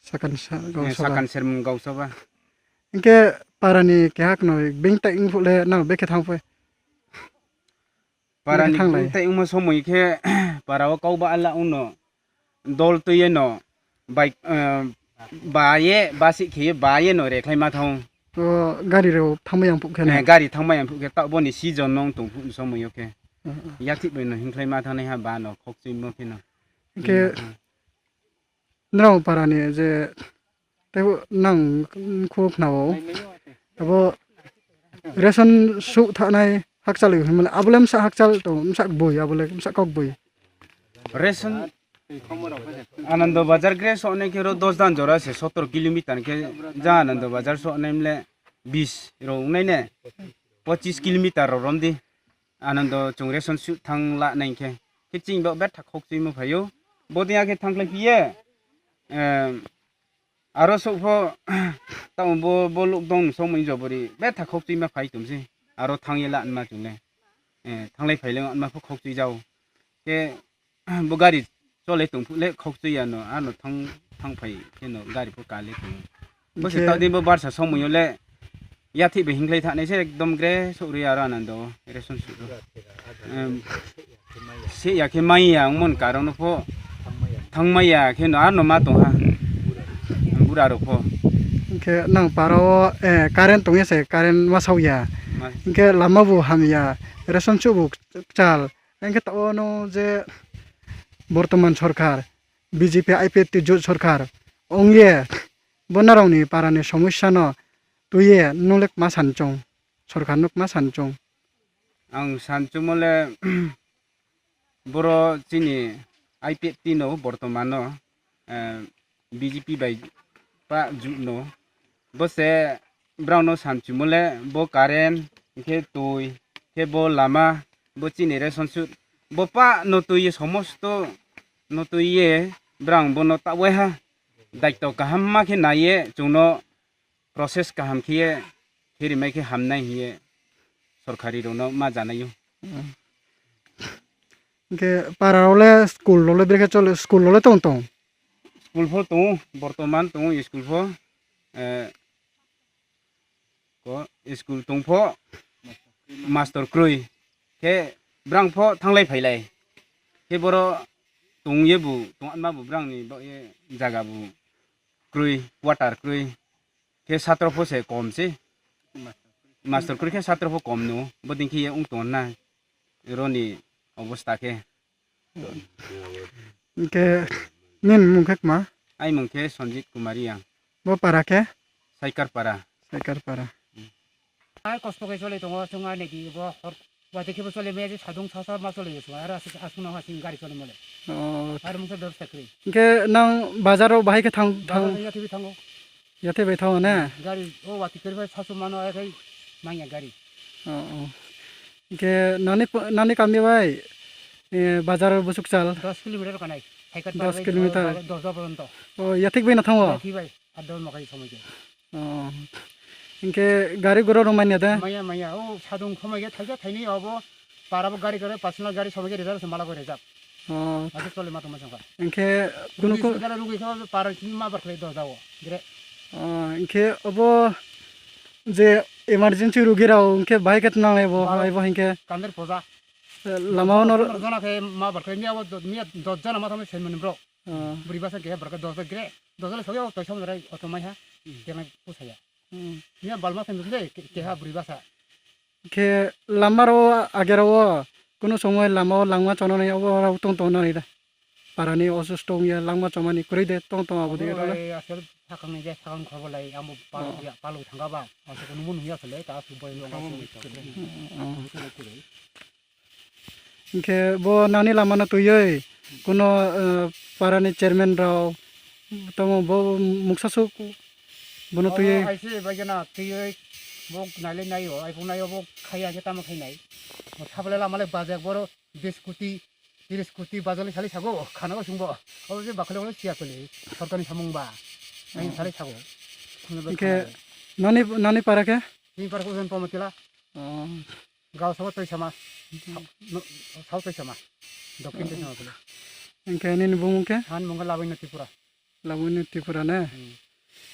Sakan sa-, Eh, Gausoba. Sakan Sermung Gausoba. Hingke para ni keha kno beng tai wng phuh le nang bekhe thang phai? Para ni thanglai. Tei wngma somoi khe para o kok ba ala wngno dol twi no bai, eh, ba ye ba si khe ba ye no rekhlai ma thang. O gari rok thangma yang phuk khe na? Eh, gari thangma yang phuk khe ta boni season nong tong phuk somoi o khe. Hmm, hmm. Yathik bai no hingkhlai ma thangnai ha ba no khok chwi mo khe no. Hingkhe Nrao para ni je tei nang khuk nao abo ration suh thanai hakchal hinmale abo le msa hakchal to msa bui abo le msa kok bui. Ration Anando Bazar gre so ne kero dos dan jora se sotro kilometer ke ja Anando Bazar so ne mle bis ro nai ne pochis kilometer ro rom di. Anando chwng ration suh thang la nai khe, khe chini bo betha khok chwi mo phaio. Bo diya khe thang khlai phiye, em, aro sok pho, tamo bo, bo lockdown ni somoi jobori betha khok chwi ma phai tum si. Aro thang ye la anma chwng le, eh, thanglai phai le anma pho khok chwi jao. Khe bo gari chole tong phuk le khok chwi ya no, ano thang, thang phai khe no gari pho ka le tong. Bo se ta din bo barsa somoi yo le yathik be hingklai thanai se ekdom gre sok ri aro Anando ration suh ro. Em, se ya khe mai ya wngmon karon no pho thang mai ya khe no ano ma tong ha. Bura rok pho. Hingkhe nang para o, eh, current tong ya se current ma sau ya. Ma- Hingkhe lama bo ham ya ration suh bo chal. Hingkhe ta o no je bortoman sorkar B J P I P F T jot sorkar ong ye bo narok ni para ni somosya no twi ye nung le kma san chong, sorkar no kma san chong. Ang san chongmo le boro chini I P F T no bortoman no, eh, B J P bai pa jut no. Bo se brao no san chongmo le bo current, hingkhe twi, hingkhe bo lama, bo chini ration suh, bo pa no twi ye somosto no twi ye brao bo no ta wai ha. Daityo kaham ma khe nai ye chwng no process kaham khe ye khe rimai khe hamnai hiye sorkari rok no ma janai o. Hingkhe para rok le school rok le brekhe chole, school rok le tong tong? School pho tongo, bortoman tongo school pho, eh, ko school tong pho master kwrwi khe brang pho thanglai phailai khe boro tong ye bo tong ma bo brang ni bo ye jaga bo kwrwi, quarter kwrwi. Khe satro pho se kom se. Master kwrwi khe satro pho kom no. Bo din khe ye wng tong na. Roni obostha khe. Hingkhe nini mung khe kma? Ai mung khe Sanjit Kumar Reang. Bo para khe? Saikar para. Saikar para. Ai kosto khe choli tongo, chwng ani di bo hor Watwi khe bo chole maya je sadung sasa ma chole je aro aswk aswk no aswk gari chole mole. Oh. Aro mungsa bebsa kwrwi. Hingke nang bazar o bahai khe thang, thang? Bazar ya thwi thango. Ya thwi bai thango ne? Gari o watwi kwrwi bai sasu mano ai khai manya gari. Oh, oh. Hingke nani, nani kami bai, eh, bazar o bwswk chal? Dos kilometer kanai. Dos kilometer. Dos da porjonto. Oh, ya thwi bai no thango? Ya thwi bai. Adol makai somoi khe. Oh. Hingke gari gura rok manya da? Manya, manya. O sadung khomai khe thaisa thaini obo. Para bo gari gari personal gari somoi khe reserve se mala ko reserve. Oh. Ado chole ma tongma sangka. Hingke kunu ku- Gari rugi khe para ma bar khlai do jawo. Gre. Oh, hingke obo je emergency rugi rok hingke bahai khe twnang lai bo, Baro. Lai bo hingke. Kander poja. Lama o nor- Jona khe ma bar khlai miya bo do-, miya dos jona ma thamai sen mani bro. Oh. Bwrwi basa keha borok dos gre, dos le sogwi o toisa mwnai auto mai ha, hmm, tenai pusaya. Hmm. Niya balma thang de ke-, keha bwrwi basa. Khe lama ro age ro o, kunu somoi lama o langma chonani obo ro tong tong nani da. Parani osusto wngya langma chomani kwrwi de tong tong abo de ro. Lai asel sakang ni je sakang khorbo lai ambo palo, oh, ya, palo thangka ba, asel kunu mun ya asel ta asel boy no. Oh. Hingke bo nani lama no twiwi kuno, eh, para ni chairman rok tamo bo muksa suk bono twiwi. Obo hai se bai gana twiwi bo nai le nai o, ai bo nai o bo khai ya khe tamo khai nai. Bo thap le lama le bajak boro bish koti, tiris koti bajak le sali sago, khana bo sung bo. Obo je bakhole bo siya kole, sorkar ni samung ba. Ai sali sago. Hingke Noni, noni para khe? Nini para khe Ujan Poma Tila. Oh. Gao sabo Toisama. Sa-, no, South Toisama. Dokhin Toisama bole. Hingke nini bumung khe? Han mungkha Labwino Tripura. Labwino Tripura ne? Hmm.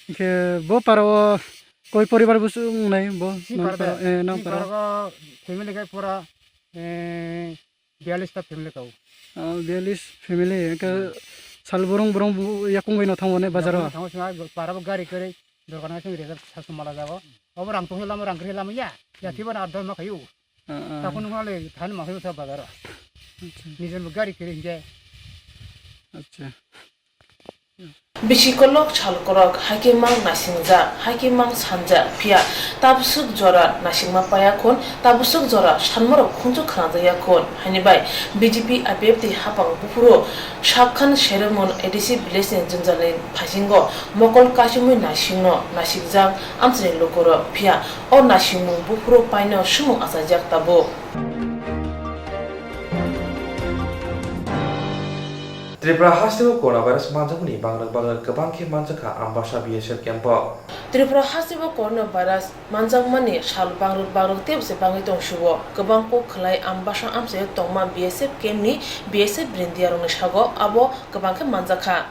Hingke bo para o koi poribar busu wngnai bo? Si nang para para, de. Eh, nang Si para. Para o family khe pura, eh, biyallis ta family kau. Oh, biyallis family, hingke Hmm. sal borong borong bu-, yakung bai no thango ne bazar o? Yakung thango sima para bo gari kwrwi dorkar nang sing rejak sasu mala jago. Obo rang tongwi lama rang kwrwi lama ya. Ya Hmm. thiba na adon ma khayu. Ah, ah. Takun nung le than ma khayu sa bazar o. Acha. Nijen bo gari kwrwi hingke. Acha. Bisi kolok sal korok, haikhe mang nasingjak, haikhe mang sanjak, phiya tabswk jora nasingma paya khun, tabswk jora sanmarok khunju khwnajakya khun, haini bai B J P I P F T hapang buphuru Sabkhan Seremun A D C village ni jwngjal ni phasingo mokol kachimwi nasingno nasikjak amchaini lukurok, phiya o nasingmung buphuru paino swmung achaijak tabuk. Tripura hasteo coronavirus manjakmani bangrwk bangrwk kwbang khe manjakha Ambasa B S F camp o. Tripura hasteo coronavirus manjakmani sal bangrwk bangrwk teibo se bangwi tongsuo. Kwbang kok khwlai Ambasa amchaio tongma B S F camp ni B S F brindia rokni sago abo kwbang khe manjakha.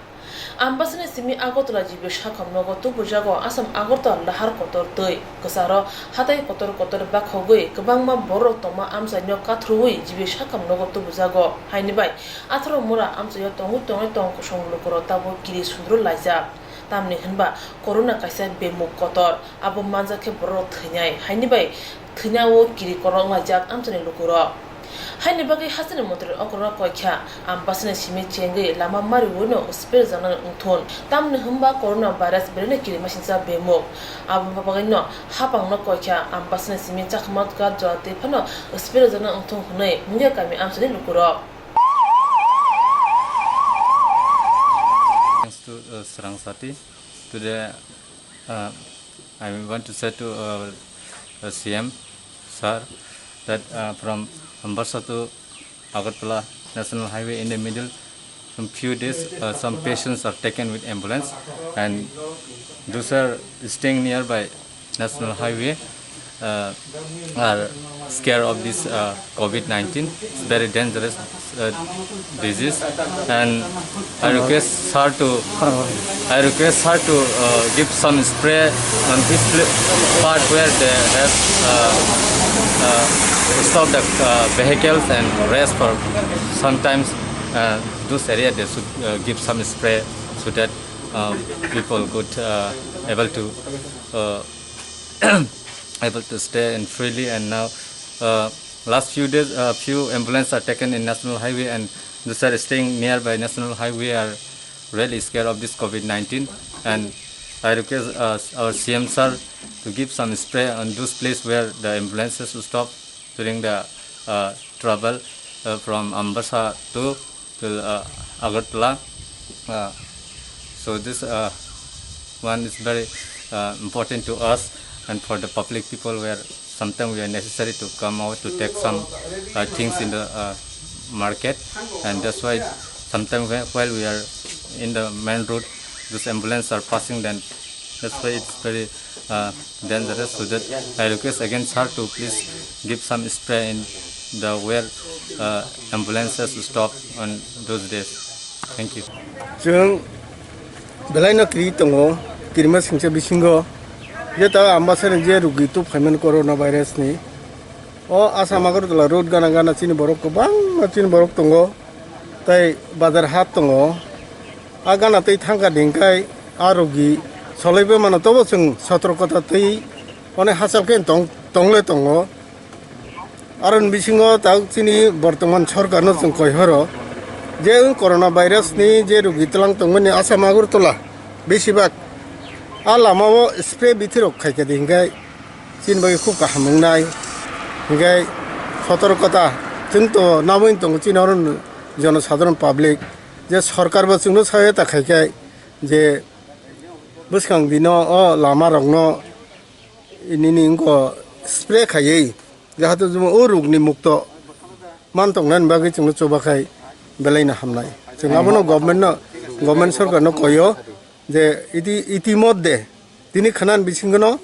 Ambasani simi Agartala G B sakham nogo tubujago Assam Agartala lahar kotor twi kwcharo hatai kotor kotor bakhogwi kwbangma borok tongma amchaino kathrwi G B sakham nogo tubujago. Haini bai atharo mura amchaio tongwi tongwi tong kosong lukurok tabuk kiri sundru laijak. Tamni hwnba corona kaisa bemuk kotor, abo manjak khe borok thwinai. Haini bai thwinao kiri korok laijak amchaini lukurok. Haini bagwi hasteni montri okrono koikha, Ambasani simi chengwi lama mariwino spray rwjaknani wngthun. Tamni hwnba corona virus belai no kirimasingcha bemuk. Aboni bagwino hapangno koikha, Ambasani simi chakma gat jora twi phano spray rwjaknani wngthun hwnwi nungya kami amchaini lukurok. Thanks to, uh, Srang Sati. Today, uh, I want to say to, uh, uh, C M sir that, uh, from Ambasa to Agartala National Highway in the middle, some few days, uh, some patients are taken with ambulance, and those are staying nearby National Highway, uh, are scared of this, uh, covid nineteen. It's very dangerous, uh, disease, and I request her to, I request her to, uh, give some spray on this pla-, part where they have, uh, uh, stopped the, uh, vehicles and rest for sometimes, uh, those area they should, uh, give some spray so that, uh, people could, uh, able to, uh, able to stay in freely. And now, uh, last few days, uh, few ambulance are taken in National Highway, and those are staying nearby National Highway are really scared of this covid nineteen. And I request, uh, our C M sir to give some spray on those place where the ambulances stop during the, uh, travel, uh, from Ambasa to, to, uh, Agartala. Uh, so this, uh, one is very, uh, important to us and for the public people, where sometimes we are necessary to come out to take some, uh, things in the, uh, market, and that's why sometimes whe-, while we are in the main road, this ambulance are passing, then that's why it's very, uh, dangerous. So that I request again sir to please give some spray in the where, uh, ambulances stop on those days. Thank you. Chwng belai no kiri tongo, kirima singcha bisingo je ta Ambasani je rugi tub phaimani corona virus ni. O Assam Agartala road gana gana chini borok kwbangma chini borok tongo, tei bazar hat tongo. A gana tei thangkha dingkhai a rogi solaibai mano, tobo chwng sotorkota tei onek hachal khe tong, tongle tongo. Aroni bisingo tak chini bortoman sorkarno chwng koihoro je wng corona virus ni je rogi tlang tongmani Assam Agartala besibak a lamao spray bithirok khaikha dingkhai. Chini bagwi khub kaham wngnai. Hinkhe sotorkota chwng to naboni tongo chini oro jonosadharon public je sorkar bo chwngno sawi ta khaikhe je bwskang dino o lama rokno nini wngkha spray khaiwi jahate juma o rokni mukto man tongnani bagwi chwngno chubakhai belaino hamnai. Chwng abono government no, government sorkarno koyo je iti, itimodde tini khwnani bisingono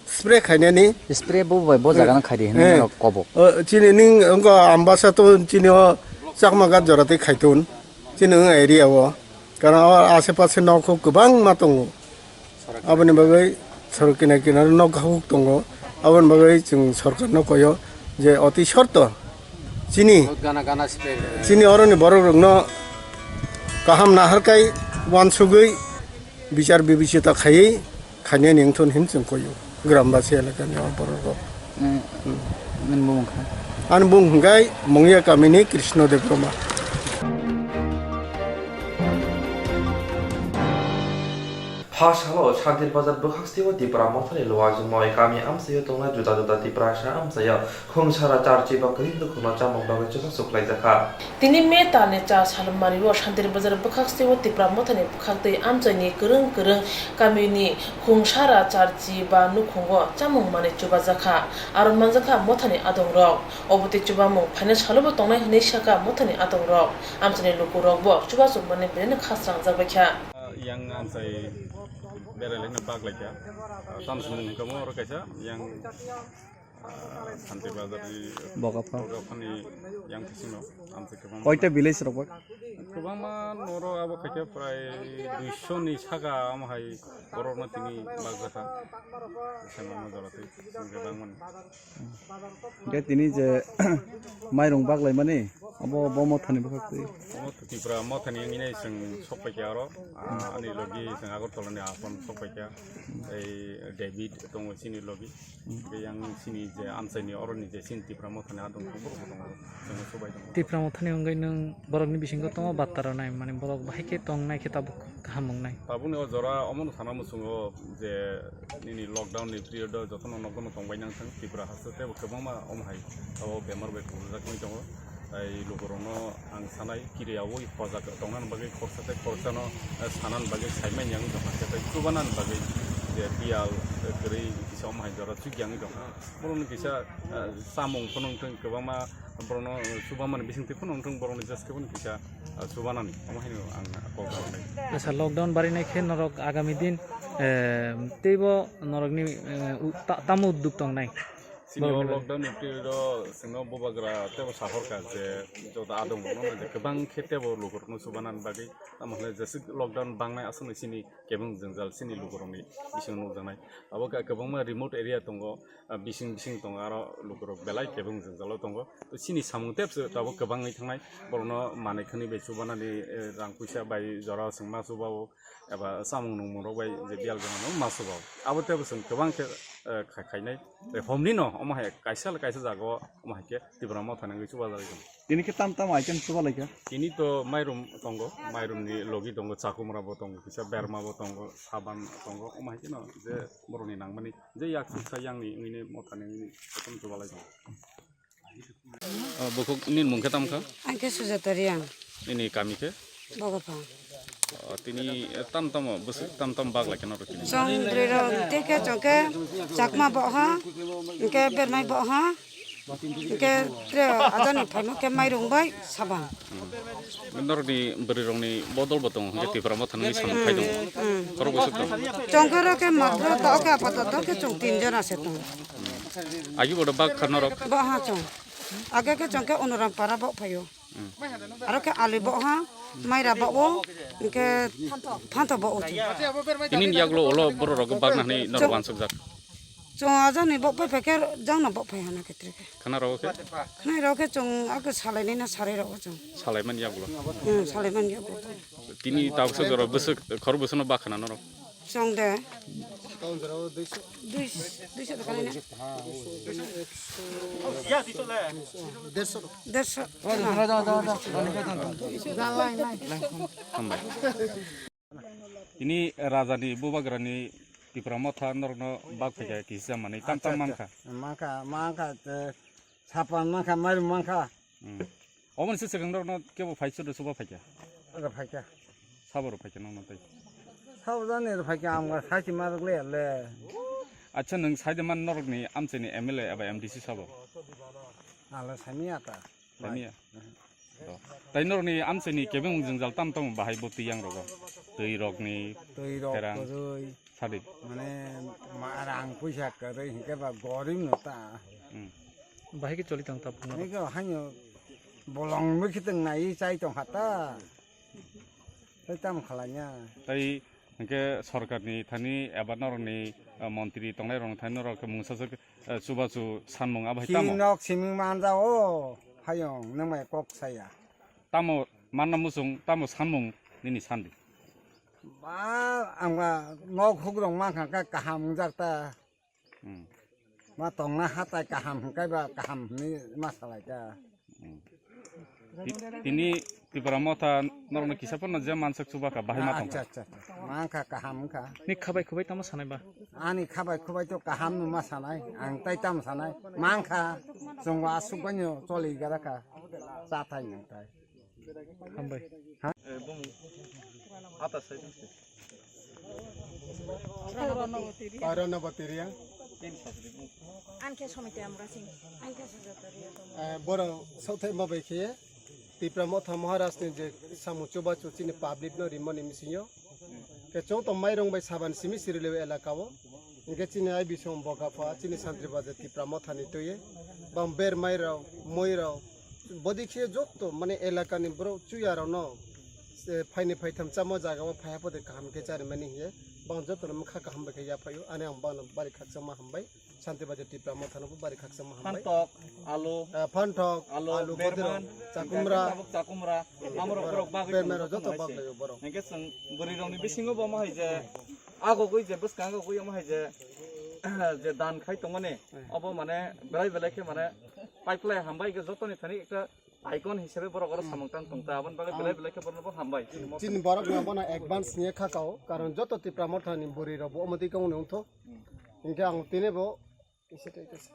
Spray khainani. Spray bo bai bo jaga no khai di hinwi Eh. Norok kobo. O, chini ning wngkha Ambasa to chini o Chakma gat jora tei khaitun. Chini wng area o. Karon o ase pase nok huk kwbangma tongo. Aboni bagwi sorok kinar kinar nok huk tongo. Aboni bagwi chwng sorkar no koyo je oti sorto chini, Gana gana spray. Chini oroni borok rokno kaham naharkai wansugwi bichar bibisita khaiwi khainani wngthun hin chwng koyo Grambasi elakani o borok rok. Eh, nini bumung kha? Ani bumung hwnkhe Mungya kamini Krishna Debbarma. Ha salo Shantir Bazar bwkhak stio Tipra Mothani Luajumoi kami amchaio tongnai juda juda Tiprasa amchaio Khungsara charchi ba kwrwi nukhungno chamung bagwi chubachu khlaijakha. Tini May talni cha salmario Shantir Bazar bwkhak stio Tipra Mothani bwkhaktwi amchaini kwrwng kwrwng kamini Khungsara charchi ba nukhungo chamung manwi chubajakha. Aro manjakha Mothani adongrok. Obotwi chubamung phaina salobo tongnai hwnwi sakha Mothani adongrok. Amchaini lukurokbo chubachu manwi belai no khasrangjak baikha. Yang amchai berai laina bak laikha. Tamsini hwnkhamo oro kaisa yang Santi Bazar ni Bokapha. Bokapha ni yang kisino amchai kwbangma. Koita village rok ba? Kwbangma noro abo khaikhe prai duiso ni saka amo hai borok no tini bakjata. Sema no jora twi kwbangma ni. Hwnkhe tini je mairung baklaimani abo bo mothani bwkhak twi. Omo Tipra mothani wngwi nai chwng sok paikha oro. Ah, ani logi chwng Agartala ni aphan sok paikha. Ei David tongo chini logi. Hwnkhe yang chini je amchaini oroni je chini Tipra mothani adong kubur bo tongo. Chwng subai tongo. Tipra mothani wngwi nwng borokni bisingo tongo batta rwnai, mane borok bahai khe tongnai khe tabuk kaham wngnai. Tabukni o jora omono sana muchungo je nini lockdown ni period o jotono nokno tongbai nang thang Tipra haste tebo kwbangma omo hai o bemar bai kubuljak wngwi tongo. Tai lukurokno ang sanai kiriyaui hojak tongnani bagwi khoroksa tei khoroksano, eh, sanani bagwi saimanya wngwi tongkha, tei chubanani bagwi je biyal, eh, kwrwi kisa omo hai jora chukya wngwi tongkha. Borokni kisa, eh, chamung phano wngthang kwbangma borokno, eh, chubamani bisingtwi phano wngthang borokni jeskhe phano kisa, eh, chubanani omo haino ang kok rwnai. Acha, lockdown barinai khe norok agami din, eh, teibo norokni, eh, u-, ta-, tamo udduk tongnai? Chini o lockdown ni period o chwngno bubagra tebo sahorkha je joto adong rokno je kwbang khe tebo lukurokno chubanani bagwi, tamo hwnle jeswk lockdown bangnai aswkno chini kebeng jwngjal chini lukurokni bisingo nukjaknai. Abo khe kwbangma remote area tongo, ah, bising bising tongo, aro lukurok belai kebeng jwngjalo tongo. To chini samung tebse tabuk kwbangwi thangnai, borokno manwi khwnwi bai chubanani, eh, rang puisa bai jora chwng ma chubao, eba chamung nungmung rok bai je biyal gwnang no ma chubao. Abo tebse chwng kwbang khe, eh, khai-, khainai. Tei homni no omo hai kaisa le kaisa jaga o omo hai khe Tipra Motha ni wngwi chubajakgwi tongo. Tini khe tam tam item chuba laikha? Tini to mairum tongo, mairum ni logi tongo, chakumra bo tongo, kisa berma bo tongo, saban tongo, omo hai kheno je borok ni nangmani je yak suksa yang ni wngwi ni motha ni wngwi ni jotono chuba lai tongo. O bukhuk nini mung khe tamo kha? Ang khe Sujata Reang. Nini kami khe? Bogopha. O, tini, eh, tam tamo bwswk tam tam bak lai khe norok tini? Chwng bwrwi rok tei khe chwng khe Chakma boh ha, hwnkhe Bermai boh ha, hwnkhe tre ajani phaima khe mairung bai saban. Hmm. Norokni bwrwi rokni bodol bo tongo, hwnkhe Tipra Motha nungwi samung khai tongo. Hmm. Khorok bwswk tongo? Chwng khe oro khe matro to khe apato to khe chwng tin jona se tongo. Hmm. Agi bodo bak kha norok? Boh ha chwng. Age khe chwng khe Onoram para boh phaio. Hmm. Aro khe ali boh ha, maira boh o, hwnkhe phanto boh o chwng. Tini yagulo ulo borok rok bagna hwnwi norok wansukjak. Chwng ajani boh pai phai khe jangno boh phai hana khe tre khe. Khana rok khe? Khana rok khe chwng ake salai nai na sarai rok chwng. Salai man yagulo. Hmm, salai man yagulo. Tini tabuksa jora bwswk, khor bwswkno bak khana norok? Chwng de. Dui, duiso taka nai na? Dersho. Dersho. Hambai. Tini rajani bubagrani Tipra Motha norokno bak phaikha kisa manwi tam tam mankha. Mankha, mankha, te sapan mankha, mairum mankha. Hmm. Oboni se swkang norokno kebo phai sudo suba phaikha? Oro phaikha. Saboro phaikha nokno tei? Sabo jani oro phaikha, ang sachi marok le le. Acha, nwng saide man norokni amchaini M L A eba M D C sabo? Ala sami ata. Sami ya? Mhm. To. Tai norokni amchaini kebeng jwngjal tam tamo bahai bo twi yang rogo? Twi rokni, twi rok, terang. Kwrwi. Sadi. Mane ma rang puisa kwrwi hinkhe ba gorib no ta. Hmm. Bahai khe choli tong ta phungo. Niko hanyo bolong bwkhe tong nai chai tong kha ta. Tai tamo khalanya. Tai hinkhe sorkarni thani eba norokni, eh, montri tongnai rokni thani norok khe mungsa se, eh, chubachu sanmung abo hai tamo? Nok simi manja o hayong nang mai kok saya. Tamo manna muchung tamo sanmung nini sandi. Ba, ang ba nok hugrok mankha khe kaham wngjak ta. Hmm. Ma tongna hatai kaham hwnkhe ba kaham hwnwi ma salai ta. Hmm. Ti-, tini Tipra Motha norokno kisa phano je mansak chuba kha bahai ma tong. Acha, acha, acha. Mankha kaham wngkha. Ni khabai khubai tamo sanai ba? Ani khabai khubai to kaham no ma sanai. Ang tai tamo sanai. Mankha chwng asuk banyo choli gara kha. Cha thai nang tai. Hambai. Ha? Eh, bung. Ata sai. Parana Batiria. Ankhe Somite Amrasing. Ankhe Sujata Riya. Eh, boro sauthai mabai khe Tipra Motha Maharaj ni je samung chubachu chini public no rimani misingo. Khe chwng to mairong bai saban simi sirili elaka o. Hinkhe chini ai bisong bokapha chini Santri Bajar Tipra Motha ni twi bang ber mairok, moirok, bodi khe jotto mane elakani borok chuyarokno, eh, phaini phaitham chamo jagao phaiya pode kaham khe charimani hiye bang jottono mokha kaham bai khe yaphaio. Ani ang bangno bari khakchangma hambai. Shanti Bajar Tipra Mothano bo bari khakchangma hambai. Phantok, alu, Eh, phantok, alu, alu, berman, bodrok, chakumra. Tabuk chakumra. Amorok borok bagwi Berman tongmani joto joto bagwi borok. Hinkhe chwng bwrwi rokni bisingo bo omo hai je agogwi je bwskango gwi omo hai je, je dan khai tongmani, obo mane belai belai khe mane pipeline hambai khe jotoni thani ekta icon hisabe borok oro samung tang tong ta, aboni bagwi belai belai khe borokno bo hambai. Chini borok no bono advance ni kha kao, karon joto Tipra Motha ni bwrwi rok bo omo twi khe wngthok. Hinkhe ang tini bo kisa tei kisa.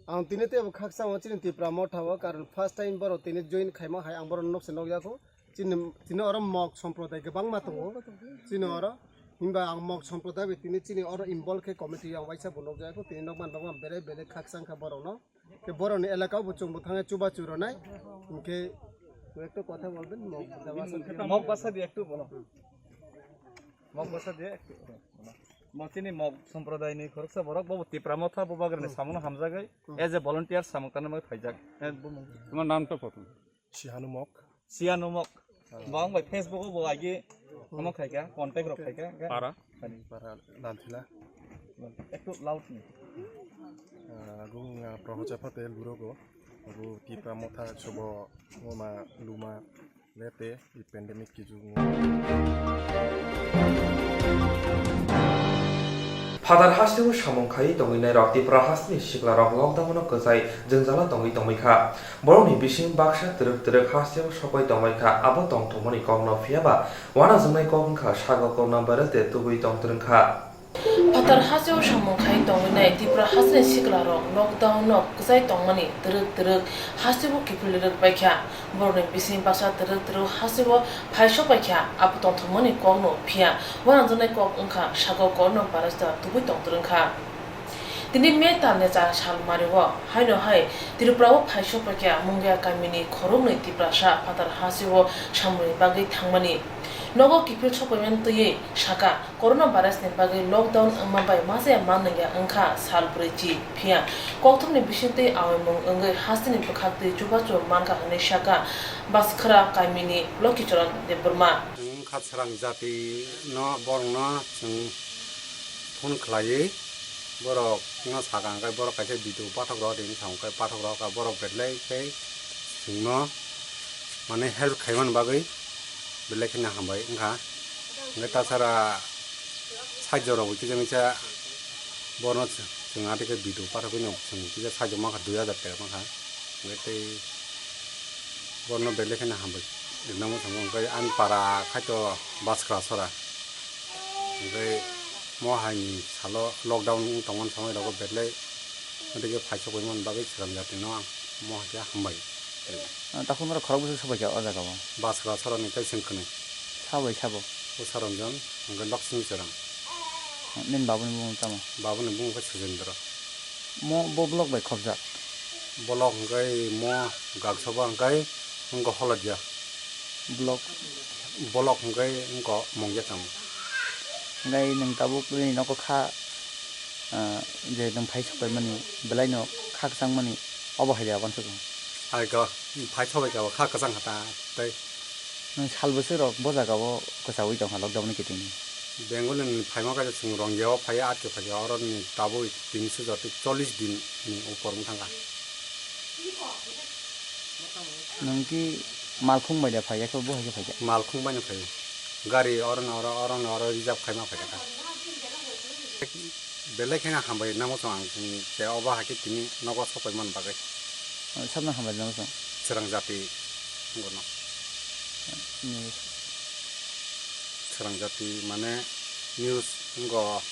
Ang tini tei bo khaksa o chini Tipra Motha o, karon first time borok tini join khaima hai ang borok nokse nokya kho. Chini, chini oro mok somprodai kwbangma tongo. Chini oro himba ang mok somprodai bai tini chini oro involve khe committee ang waisa bo nokya kho. Tini nokman bagwi ang belai belai khaksa wngkha borok no. Khe borokni elaka o bo chwngbo thangwi chubachu rwnai. Hinkhe koi ekta kotha bolben, mok basa di ektu bolo. Mok basa di ektu. Mo chini mok somprodai ni khoroksa borok bo Tipra Motha bo bagri ni samung hamjagwi as a volunteer samung tanwi phaijak. He, bo mung. Tuma nam to prothom. Sihanu mok. Siya numok. Bang bai Facebook o bo agi omo khai kha, contact rok khai kha. Para. Para Lanthila. Ektu loud ni. Ah, gung, ah, Proho Chapha Tel Guru go. Gu Tipra Motha Chobo Ngoma Luma Lete i pandemic kijugo. Phatar hasteo samung khai tongwi nairok Tipra hasteni siklarok lockdown-o kwchai jwngjalo tongwi tongwi kha. Borokni bising baksa twrwk twrwk hasteo sokoi tongbai kha, abo tongthokmani kokno phiya ba uanajwknai kok wngkha, sago kokno berete tubui tongtwrwng kha. Phatar hasteo samung khai tongwi nai Tipra hasteni siklarok lockdown-o kwchai tongmani twrwk twrwk hasteo kiphilwi rwk bai kha. Borokni bising baksa twrwk twrwk hasteo phaisok bai kha, abo tongthokmani kokno phiya uanajwknai kok wngkha, sago kokno berete tubui tongtwrwng kha. Tini May talni char sal mario, haino hai Tripura o phaisok paikha Mungia kamini khoroknwi Tiprasa phatar hasteo samungni bagwi thangmani. Nogo kiphil sokpaimani twiwi sakha, corona virus ni bagwi lockdown wngma bai machaya manliya wngkha sal brwichi, phiya kokthumni bisingtwi awaimung wngwi hasteni bwkhaktwi chubachu mankha hwnwi sakha Baskhra kamini Lokicharan Debbarma. Wngkha swrang jati no borokno chwng phone khlaiwi borok no sakha, hwnkhe borok kaisa video pathok rw di hinwi sakha, hwnkhe pathok rw kha, borok belai khe chwngno mane help khaimani bagwi belai kheno hambai wngkha. Hwnkhe tasara saijo rok bo kisa misa borokno chwng atwi khe video pathogwino chwng kisa saijo mankha dui hajar taka mankha. Hwnkhe tei borokno belai kheno hambai rinani mwthangwi, hwnkhe ani para khaito Baskhra sora. Hwnkhe mo haini salo lockdown wng tongmani somoi rogo belai, hwnkhe phaisok paimani bagwi swrang jatino ang mo hai khe hambai. Ah, takhuk norok khorok bwswk sobai kha o jaga o? Baskhra sorani tei chwng kwnwi. Sabai sabo? O Saranjan, hwnkhe Laksmi Chwrang. Nini babuni bumung tamo? Babuni bumung khe Sujendra. Mo bo block bai khobjak? Block hwnkhe mo Gaksoba hwnkhe wngkha Holodia. Block? Block hwnkhe wngkha Mongya tamo. Hwnkhe nwng tabuk nini nogo kha, ah, je nwng phai sokphaimani, belaino kha kwchangmani, obo hai de aboni saka. Hai khe phai sokphaikha bo kha kwchang kha ta tei. Nwng sal bwswk rok bo jaga o kwchaui tongkha lockdown ni kitingni? Bengali ni phaima kaisa chwng Rongya o phaiya, atwi phaikha, oro ni tabuk tini sujak tei chollish din ni upor wng thangkha. Nwng ki malkhung bai da phai, yakhe bo hai khe phai kha? Malkhung bai no phai. Gari oro no oro, oro no oro reserve khaima phai kha. Belai kheno hambai namo chwng ang, je obo hai khe tini nogo sokpai man bagwi. Sabno hambai namo chwng? Swrang jati wngkha no. News. Swrang jati mane news wngkha.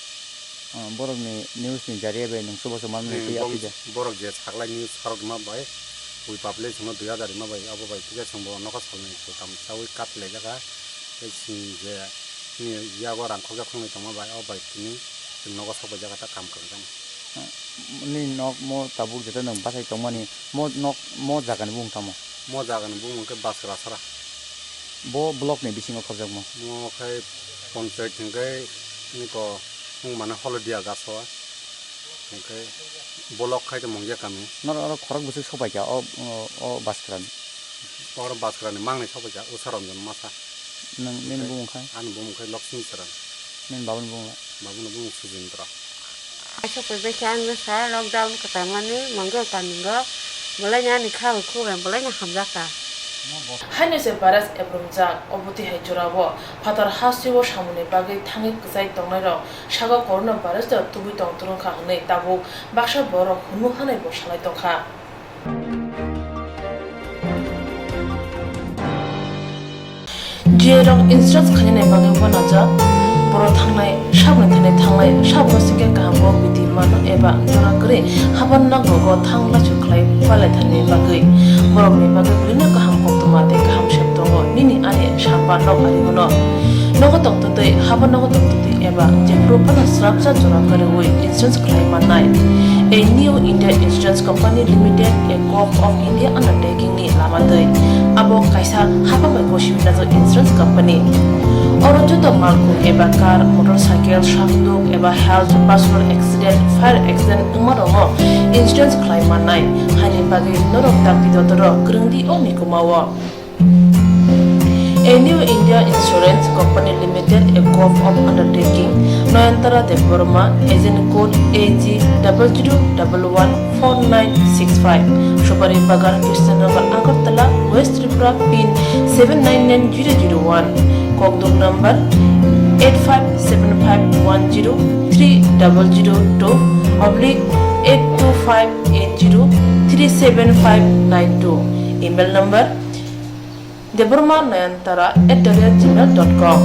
Ah, borokni news ni jariya bai nwng chubachu manmani Hmm, twi bong-, aphi de. Borok je saklai news sarok ma bai, wi public no dui hajar ma bai, abo bai twi chwng bo nokha salnwi se tam chawi kat lai jaga. Tei chwng je ni yago rang khokjak khoknwi tongma bai, o bai tini chwng nogo sok bai jaga ta kam kwrwng tamo. Ah, nini nok mo tabuk jeto nwng bachai tongmani, mo nok, mo jaga ni bumung tamo? Mo jaga ni bumung khe Baskra Sara. Bo block ni bisingo khobjakma? Mo khai ponchayat hwnkhe niko wng mane Holodia Gasoa. Hwnkhe block khai to Mungya kami. Norok oro khorok bwswk sopaikha o, o, o Baskrani? Oro Baskrani mangnai sopaikha Usha Ranjan masa. Nwng nini bumung khai? Ani bumung khai Lakshmi Saran. Nini babani bumung lai? Babani bumung Sujendra. Kaisa koi bai khe ang bwsa lockdown kwchangmani Mongol kamingo bwlaini ani kha hwnkhe belai no hamjakha. Haino se virus ebrumjak, obo twi hai jorao phatar hasteo samungni bagwi thangwi kwchai tongnairok sago corona virus no tubui tong twrwngkha hwnwi tabuk baksa borok hunu hanai bo salai tongkha. G A rok insurance khainani bagwi uanajak, borok thangnai saboni thani thanglai sabno singkhe kaham bo bidi mano eba jora kwrwi haban nogo thang laisu khlai palai thani bagwi borokni bagwi belino kaham koktwma tei kaham sep tongo nini ani samba nok ari bono. Nogo tongtwtwi haban nogo tongtwtwi eba jephuru phano srapsa jora kwrwi insurance khlai mannai. A New India Insurance Company Limited, a Gov of India undertaking ni lama twi. Abo kaisa hapang bai gosi pinajak insurance company. Oro joto malkhung eba car, motorcycle, sakduk eba health, personal accident, fire accident wngma rokno insurance khlai mannai. Haini bagwi norok dakti dotoro kwrwngdi o mikuma o. A New India Insurance Company Limited, a Gov of undertaking, Noyantara Debbarma, agent code A G double zero double one four nine six five, Subari Bagan, Krishnanagar, Agartala, West Tripura, pin seven nine nine zero zero one, Kokdum number eight five seven five one zero three double zero two oblique eight two five eight zero three seven five nine two, email number Debbarma Nayantara at the rate gmail dot com.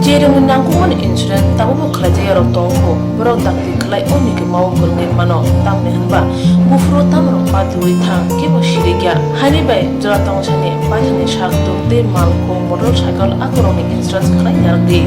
Jerokni nangkukmani insurance tabukbo khlaijak yarok tongo, borok dakti khlai o mikuma o kwrwngwi mano, tamni hwnba buphuru tamrok patiui thang kebo sirikya. Haini bai jora tongsani paithakni sak tuk tei malkhung, motorcycle akorokni insurance khlai narwkdi.